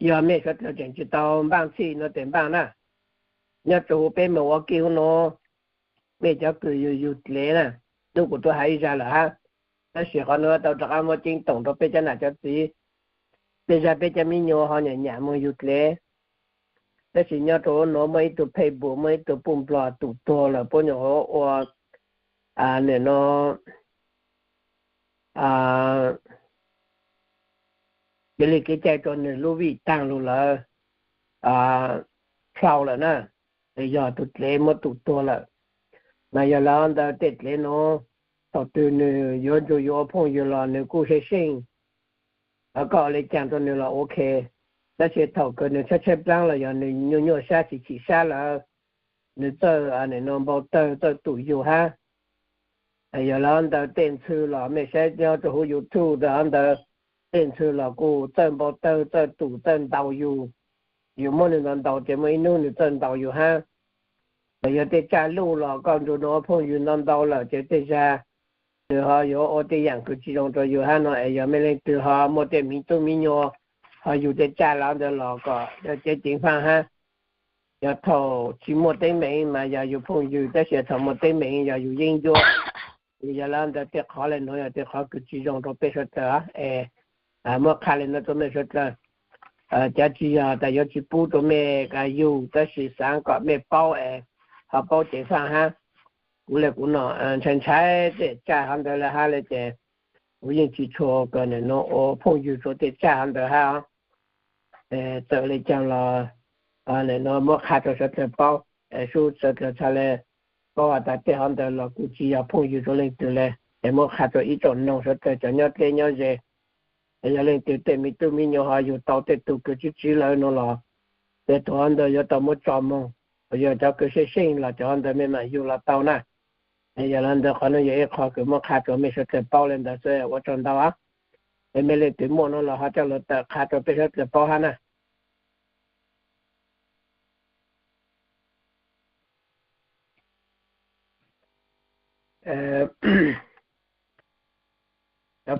yog mej suav dlawg tseem tsi tau npaaj txhij no tes npaaj na. Nyob rua huv peb moos ua kij huv nuav, mej cov kws yug yug dlev na, nub kuv tuaj has ib zag lawm hab, tab sis qhov nuav tau rov qaab muab ceeb toom rua peb cov nam cov txiv. Tej zag peb cov miv nyuas ho nyam nyam moog yug dlev, tab sis nyob rua huv nuav muaj ib tug phej npus, muaj ib tug puj nplog tum tuag lawm puab nyuam qhuav ua nim no kev li kev cai rua nwg lub vij taag lug lawm, plhau lawm na, yog tug dlev muab tum tuag lawm. Mas yog le ntawd tej dlev nuav, thaum twg nwg yuav nrug yuav ua phooj ywg los nwg kuj seej seej, koj ua le caag rua nwg los ok. Tab sis thaum kws nwg tshaib tshaib plaab los yog nwg nyuaj nyuaj sab chim chim sab lawm, nwg txawj nim no npau tawg txawj tum yug hab. Yog le ntawd tej ntxhw los mej saib nyob rua huv YouTube ntawd, tej ntxhw los kuj txawj npau tawg txawj tum txawj ntaus yug. Yug muab nwg ntaus ntaus ces muaj ib nub nwg txawj ntaus yug hab. Los yog tej tsaj luj los koj nrug nuav phooj ywg ntau ntau lawm ces tej zag nwg ho yuav ua tej yaam kws tsi zoo rua yug hab no. Es yog mej leej twg ho muaj tej miv tub miv nyuas ho yug tej tsaj le ntawd los kom ceev ceev faaj hab. Yog thaum tsi muaj teeb meem mas yog yug phooj ywg, tab sis thaum muaj teeb meem yog yug yeeb ncuab. Yog le ntawd tej qhov le nuav yog tej qhov kws tsi zoo rua peb suav dlawg es muab qha le nuav rua mej suav dlawg. Cav tsi yog tas yuav tsi pub rua mej yug, tab sis xaav kom mej paub es ho paub ceev faaj hab. Kuv le kuv no ntshai ntshai tej tsaj hov ntawd le hab le ces kuv yeej tsi tshua kws nim no ua phooj ywg rua tej tsaj hov ntawd hab. Txawm le caag los nim no muab qha rua suav dlawg paub, sub suav dlawg txhad le paub has tas tej hov ntawd los kuj tsi yog phooj ywg rua leej twg le. Es muab qha rua ib tsoom noog suav dlawg cov nyob dleb nyob ze, es yog leej twg tej miv tub miv nyuas ho yug tau tej tug kws tswv tswv lawm no los, tej tug hov ntawd yuav tau muab tso moog. Yog cov kws seej seej los cov hov ntawd mej maam yug los tau na. Es yog le ntawd qhov nuav yog ib qho kws muab qha rua mej suav dlawg paub le ntawd xwb, ua tsaug ntau. Es mej leej twg muaj no los ho coj lug tawm qha rua peb suav dlawg paub hab na.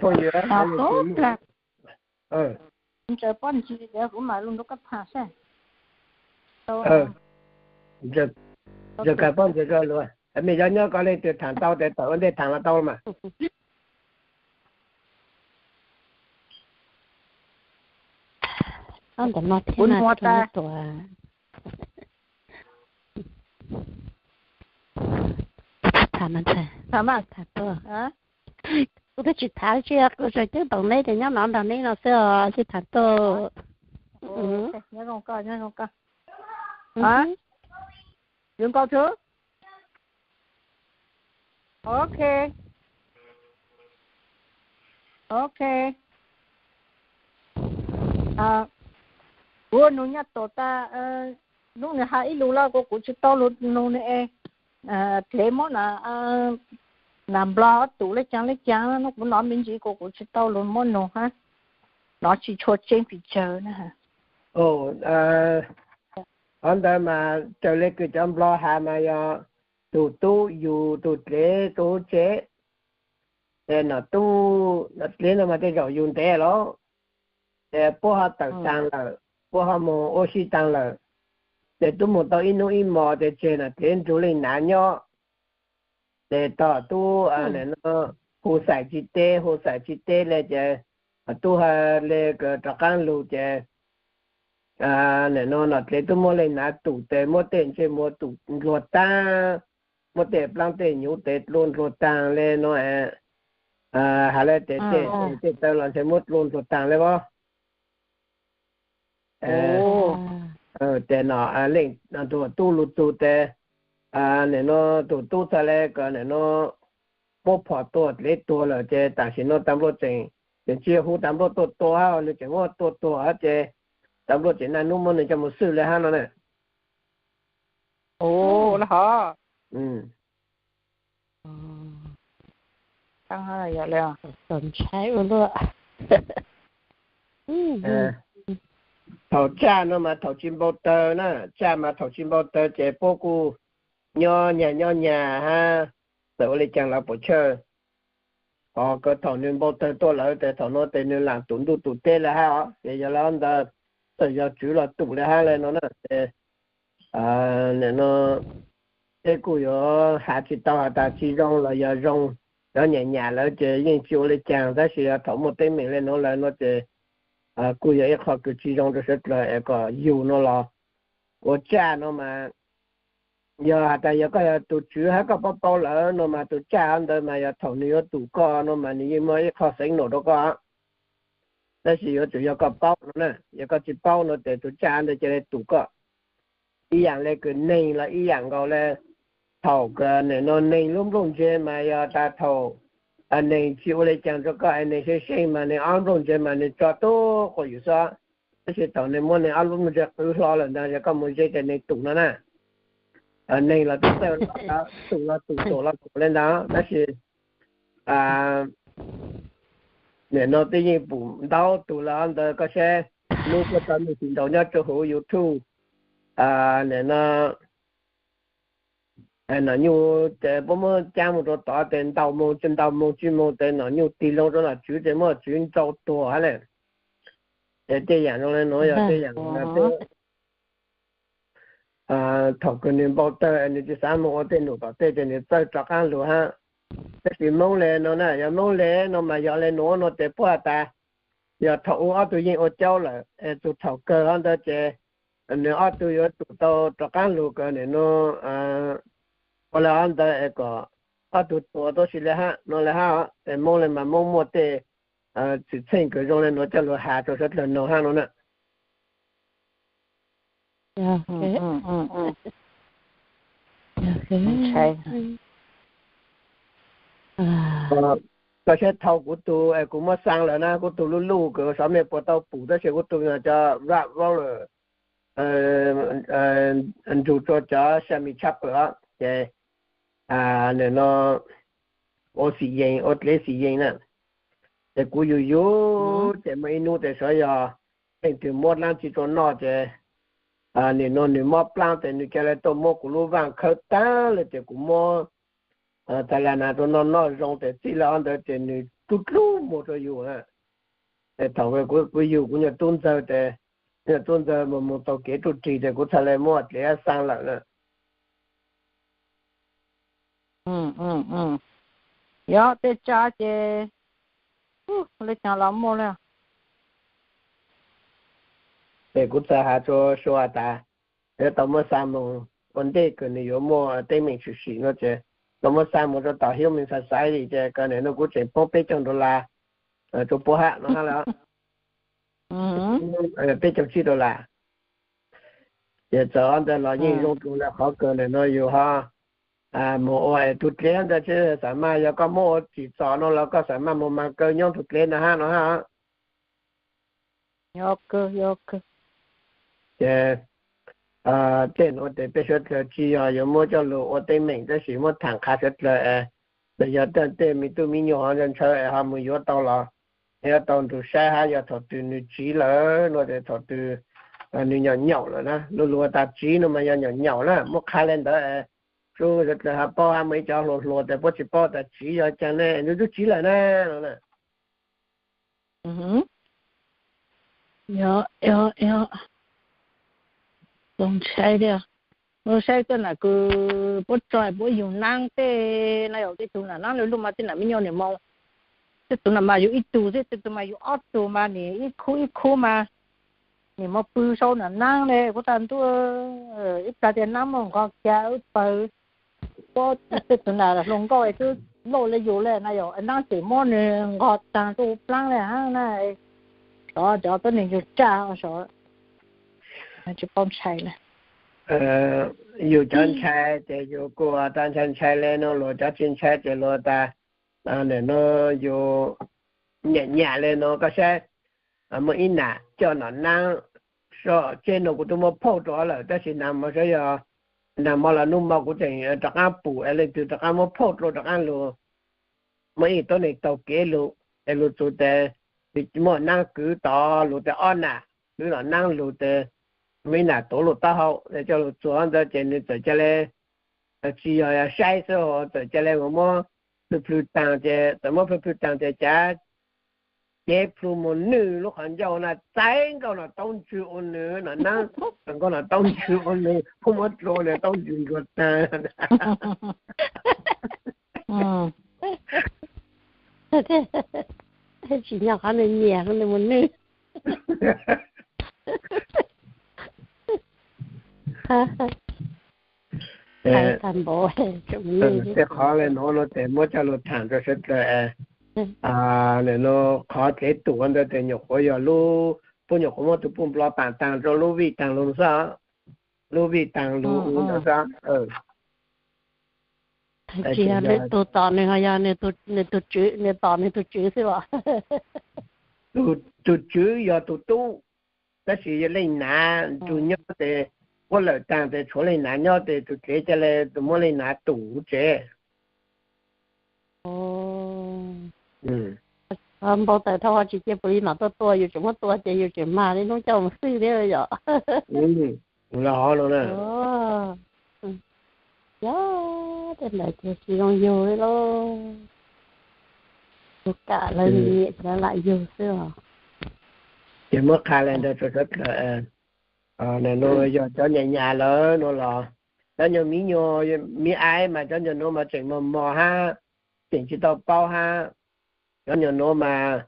Phooj ywg, ntsaws pob ntsis kuv mam lug nrog koj tham seb. Ntsaws kag pob ntsis koj lug. Mej cov nyob ko leej twg tham tau tes tawm ua ntej tham los tau mas. Ntawm no thiab na, tuam. Tham mas ntxhais, tham tuaj. Kuv twb tsis tham tsi, kuv tseem ceeb toom neb tias nyob no nrog neb no xwb os, tsis tham tuaj. Nyob zoo koj, nyob zoo koj. Yuav nkaus thwv. Ok. Ok. Kuv nug nyaj tom tas, hnub nws hais ib lus los kuv, kuv tsis tau lus nug nws es, dlev muab na, nas nplog tus le caag le caag no kuv nov me ntsis kuv, kuv tsis tau lus muab nug hab, nov tsis tshua tseeb pes tsawg na. Qhov ntawd mas raws le kws cov nplog has mas yog tus tub yug tus dlev rua huv tsev. Ces nom tub nom dlev no mas tej zaum yug ntev lawm, ces puab ho tawm taag lawm, puab ho moog ua si taag lawm, ces tub moog tau ib nub ib mos ces tseg nom dlev nrug leej nav nyob. Ces tog tub no hu xais tsi teb, hu xais tsi teb le ces tub ha le rov qaab lug ces nim no nom dlev tub muab leej nav tum tes muab tej ntsej muag tum ndluag taag, muab tej plaab tej nyuv tes dlua ndluag taag le no, has le tes tej tej taw los ntshe muab dlua ndluag taag le as. Ces no leej tug tub lug txug tes nim no tug tub txhad le kom nim no muab phom tua dlev tuag lawm ces tam sim no tas npluaj tseem, tseem tsi hu tas npluaj tuaj tua hab, nws tseem muab tua tuag hab ces tas npluaj tseem naj nub muab nws coj mus xwj le hab no na. Thaum tsaj no mas thaum tsis npau tawg na, tsaj mas thaum tsis npau tawg ces puab kuj nyob nyag nyob nyag hab, txawm ua le caag los puam chawj. Hos kws thaum nws npau tawg tuaj lawm tes thaum no tes nws laam tum ntuj tum teb le hab os, ces yog le ntawd txawm yog tswv los tum le hab le no na ces nim no peb kuj yuav has tsis tau has tas tsis zoo los yog zoo, cov nyam nyam lawm ces yeej tsis ua le caag, tab sis yog thaum muaj teeb meem le nuav lawm no ces kuj yog ib qho kws tsis zoo rau suav dlawg es kom yug no los ua tsaj no mas yog has tas yog koj yog tus tswv hab koj paub paub lawm no mas tus tsaj ntawd mas yog thaum nws yuav tum koj no mas nws yeej muaj ib qho xeev num rau koj, tab sis yuav tsum yog koj paub no na, yog koj tsis paub no ces tus tsaj ntawd ca le tum koj. Ib yaam le kws neeg los ib yaam nkaus le, thaum kws nim no neeg lub nplooj ntseg mas yog tas thaum neeg tsis ua le caag rau koj es neeg seej seej mas neeg ob nplooj ntseg mas nws tso tuab quas yus xwb, tab sis thaum nws muab neeg ob lub nplooj ntseg qwv hlo lawm ntag yog koj mus ze ces neeg tum no na. Neeg los txawj tum los tum, tum los tum le ntawd tab sis nim no peb yeej pum ntau tug lawm ntawd, koj saib lub puab tau nyuj tsis ntaus nyob rau huv YouTube, nim no nom nyuj ces puab muab caab mus rau tod tes ntaus moog tsis ntaus moog tsis moog tes nom nyuj tig loo rau nom tswv ces muab nom tswv nrau tuag hab le. Ces tej yaam zoo le nuav yog tej yaam thaum kws nws npau tawg nws tsis xav moog ua tej num tom tej ces nws txawj rov qaab lug hab. Tab sis Moob le no na, yog Moob le no mas yog le nuav no ces puab has tas yog thaum u ob tug yeej ua caub lawm es txug thaum kawg hab ntawd ces nws ob tug yuav tsum tau rov qaab lug kws nim no ua le hab ntawd es kom ob tug tuag tuab si le hab no le hab. Es Moob le mas Moob muaj tej txwm txheej kws zoo le nuav coj lug has rau suav dlawg noog hab no na. Koj saib thaum kuv tug es kuv muab xaa lawm na, kuv tug luj luj kws sov mej puas tau pum tab sis kuv tug no cov rap roller nrug rua cov Sami Chopper os ces nim no ua xim yees, ua dlev xim yees na. Ces kuv yug yug ces muaj ib nub tes sov yog leej twg muab dlaab tsi rua noj ces nim no nws mob plaab tes nws ca le tuaj muab kuv lub vaaj khawb taag le ces kuv muab tas le na rua noj noj zoo tes txij le ob ntawd ces nws dlub dlub mus rau yus na. Thaum kuv yug kuv nyuag tub ntxawg ces, nyuag tub ntxawg mus mus tau kev ruj rig ces kuv txhaj le muab dlev xaa lawm na. Yog tej tsa ces, ub, li cas los muaj li. Ces kuv txawm has rua Sua tas, yuav tau muab xa mus, ua ntej kws nws yuav muaj teeb meem tshwm sim no ces tau muab xa mus rau tom Human Society ces kws nim no kuv tseem poob peb caug dollar rau puab hab no hab lawm. Peb caug tsib dollar. Ces txawm ob ntawd los yeej zoo dlua lawm qhov kws nim no yus ho mus ua es tug dlev ntawd tsis xam maj, yog koj muab ua tsim txom no los koj xam maj mus mas kaw nyob tug dlev ntawd hab no hab. Ces tej nuav tes peb suav dlawg tsis yog yuav muab coj lug ua teeb meem tab sis muab tham qha suav dlawg es, yog tej me tub me nyuam ho ntshaw es ho mus yuav tau los yuav tau nrug saib hab yog thaum twg nws tsiv lawm no tes thaum twg nws nyuam nyaum lawm na, lug lug tas tsiv no mas yog nyuam nyaum na, muab qha le ntawd es sub suav dlawg ho paub hab muaj ib cov hluas hluas tes puab tsis paub tas tsiv yog caag ne, nws tub tsiv lawm na no na. Zoo ntshai thiab. Saib tej nam kws puab tso puab yug naab tej na yom, tej tug nam naab lug lug mas tej nam me nyuam niam moo, tej tug nam mas yug ib tug xwb, tej tug mas yug ob tug mas nim ib khub ib khub mas nim moo pw sau nam naab le kuv tag ntuj, ib plag tias naab muaj nqos kiag wb pawg, puab tej tug nam hluas nkauj twb loj le yus le na yom, naab tseem muab nws nqos taag rau plaab le hab na. Cov cov tuab neeg yug tsaj sov, tsis paub ntshai le. Yus cov ntshai ces yus kuj tas ntshai ntshai le no, luag cov tsis ntshai ces luag tas nim no yus nyam nyam le no. Koj saib, muaj ib nam coj nom naab, so tseg no kuv twb muab phauj rau lawm tab sis nag hmo saib yog, nag hmo los nub hmo kuv tseem rov qaab pum es leej twg rov qaab muab phauj rau rov qaab lug. Muaj ib tuab neeg taug kev lug es lug txug tes muaj naab kwv tod lug tes ob nam kwv nom naab lug tes muaj ib nam tuav lub taub hau es coj lug txug ntawd ces nws txawm ca le, tsis yog saib xwb, txawm ca le mus muab plhws plhws taag ces txawm muab plhws plhws taag ces cav cev plhu mus nwj lub qhov ncauj na, txais nkauj nom taub ntswg ua nws nom naab, nkauj nom taub ntswg ua nws, muab dlua nws taub ntswg ntsuag taag. Tsis nyob qhov nws nyiam nws mus nwj. Tej qhov le nuav no tes muab coj lug tham rua sawv dlawg, nim no qhov dlev tum ntawd tes nyuam qhuav yog lub, puab nyuam qhuav muab tug puj nplo paam taag rua lub vij taag lug xwb, lub vij taag lug u ntawd xwb. Tsis yog tug tom nws ho yog nws tug tswv, nws tom nws tug tswv xwb los? Tug tswv yog tug tub, tab sis yog leej nav nrug nyob tes puab lawm taag tes tshuav leej nav nyob tes tug dlev ca le muab leej nav tum huv tsev. Npau taws dhau ho tsis cia pum li mam tuaj tua, yus tseem muab tua ces yus tseem mag li hnub coj mus xwb thiab yom. Los hov no na. Yog tej ntawd ces tsis zoo yug li lauj. Yus kam lawv nyiam ces lawv lam yug xwb os. Ces muab qha le ntawd rua sawv dlawg, nim no yog cov nyam nyam lawm no los, cov nyuag miv nyuag miv aiv mas cov nyuag nuav mas tseem mos mos hab, tseem tsis tau paub hab. Cov nyuag nuav mas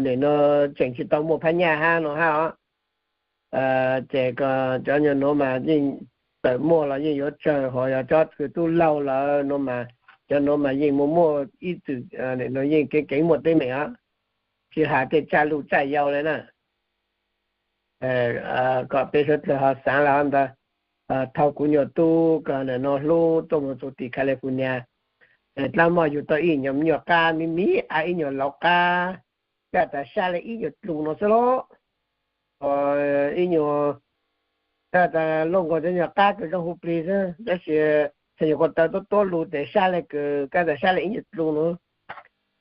nim no tseem tsis tau muaj phab nyaj hab no hab os. Ces cov nyuag nuav mas yeej tawm muaj los yeej yuav tsawg, ho yog cov kws tub laug lawm no mas cov nuav mas yeej muaj muaj ib txwm, nim no yeej keev keev muaj teeb meem os, tsis has tej tsaj luj tsaj yau le na. Kom peb suav dlawg ho xaav le hov ntawd. Thov kuv nyuag tub kws nim no hlub tuaj mus txug tim California, dlaab mog yug tau ib nyuag me nyuam qab miv miv, ib nyuag lauv qab, kaj tas sab le ib nyuag dlus no xwb lauj. Ib nyuag, kaj tas luaj nkaus cov nyuag qab kws zoo hu plig xwb, tab sis txhaj nyuag ko taw tuab tuab lug tes sab le kws kaj tas sab le ib nyuag dlus no.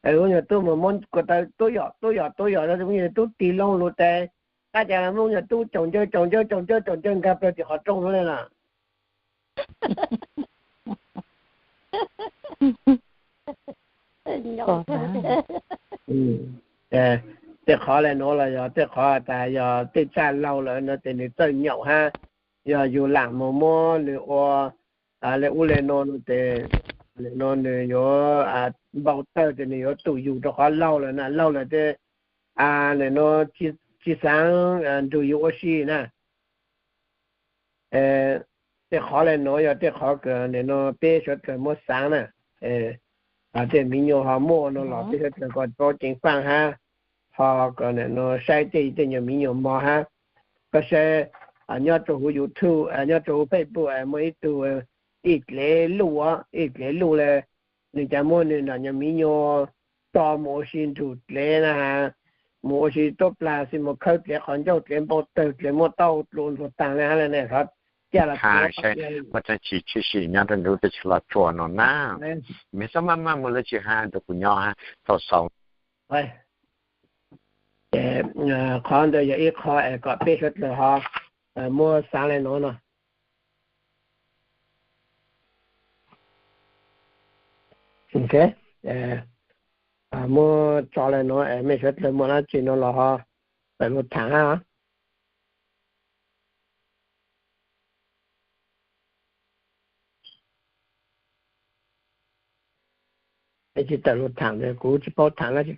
Kuv nyuag tub mus muab ko taw tuab yom tuab yom tuab yom, kuv nyuag tub tig loo lug tes, kaj tas muab nyuag tub caum ncawg caum ncawg caum ncawg caum ncawg nkag plaws tim qhov rooj no le na. Tej qhov le nuav los yog tej qhov tas yog tej tsaj laug lawm no ces nws txawj nyaum hab. Yog yus lam mus muab nws ua le ub le nuav no ces nws yuav npau tawg ces nws yuav tum yus rau qhov laug lawm na, laug lawm tej le nuav tsi xaav nrug yus ua si na. Tej qhov le nuav yog tej qhov kws nim no peb suav dlawg muab xaav na. Tej miv nyuas ho muaj no los peb suav dlawg kuj paub ceev faaj hab, ho kuj nim no saib tej tej nyuag miv nyuas mog hab. Koj saib nyob rau huv YouTube, nyob rau huv Facebook muaj ib tug ib dlev luj, ib dlev luj le, nws cas muab nws nram nyuag miv nyuas tso mus ua si nrug dlev na, mus ua si tuab plag xwb, mus khawb dlev qhov ncauj, dlev npau tawg, dlev muab tau dlua ntsuag taag le hab le ne, qhov ca los muaj dlaab tsi tshwm sim nyob rau nruab teb chaws Los Tsuas no na, mej xob maj maj muaj dlaab tsi hab rau kuv nyob hab tau xaus. Ces qhov ntawd yog ib qho es kom peb suav dlawg ho muab xaav le nuav no. Muab tso le nuav es mej suav dlawg muaj dlaab tsi no los ho tawm lug thaam hab. Tsi tawm lug thaam, kuv tsi paub thaam dlaab tsi.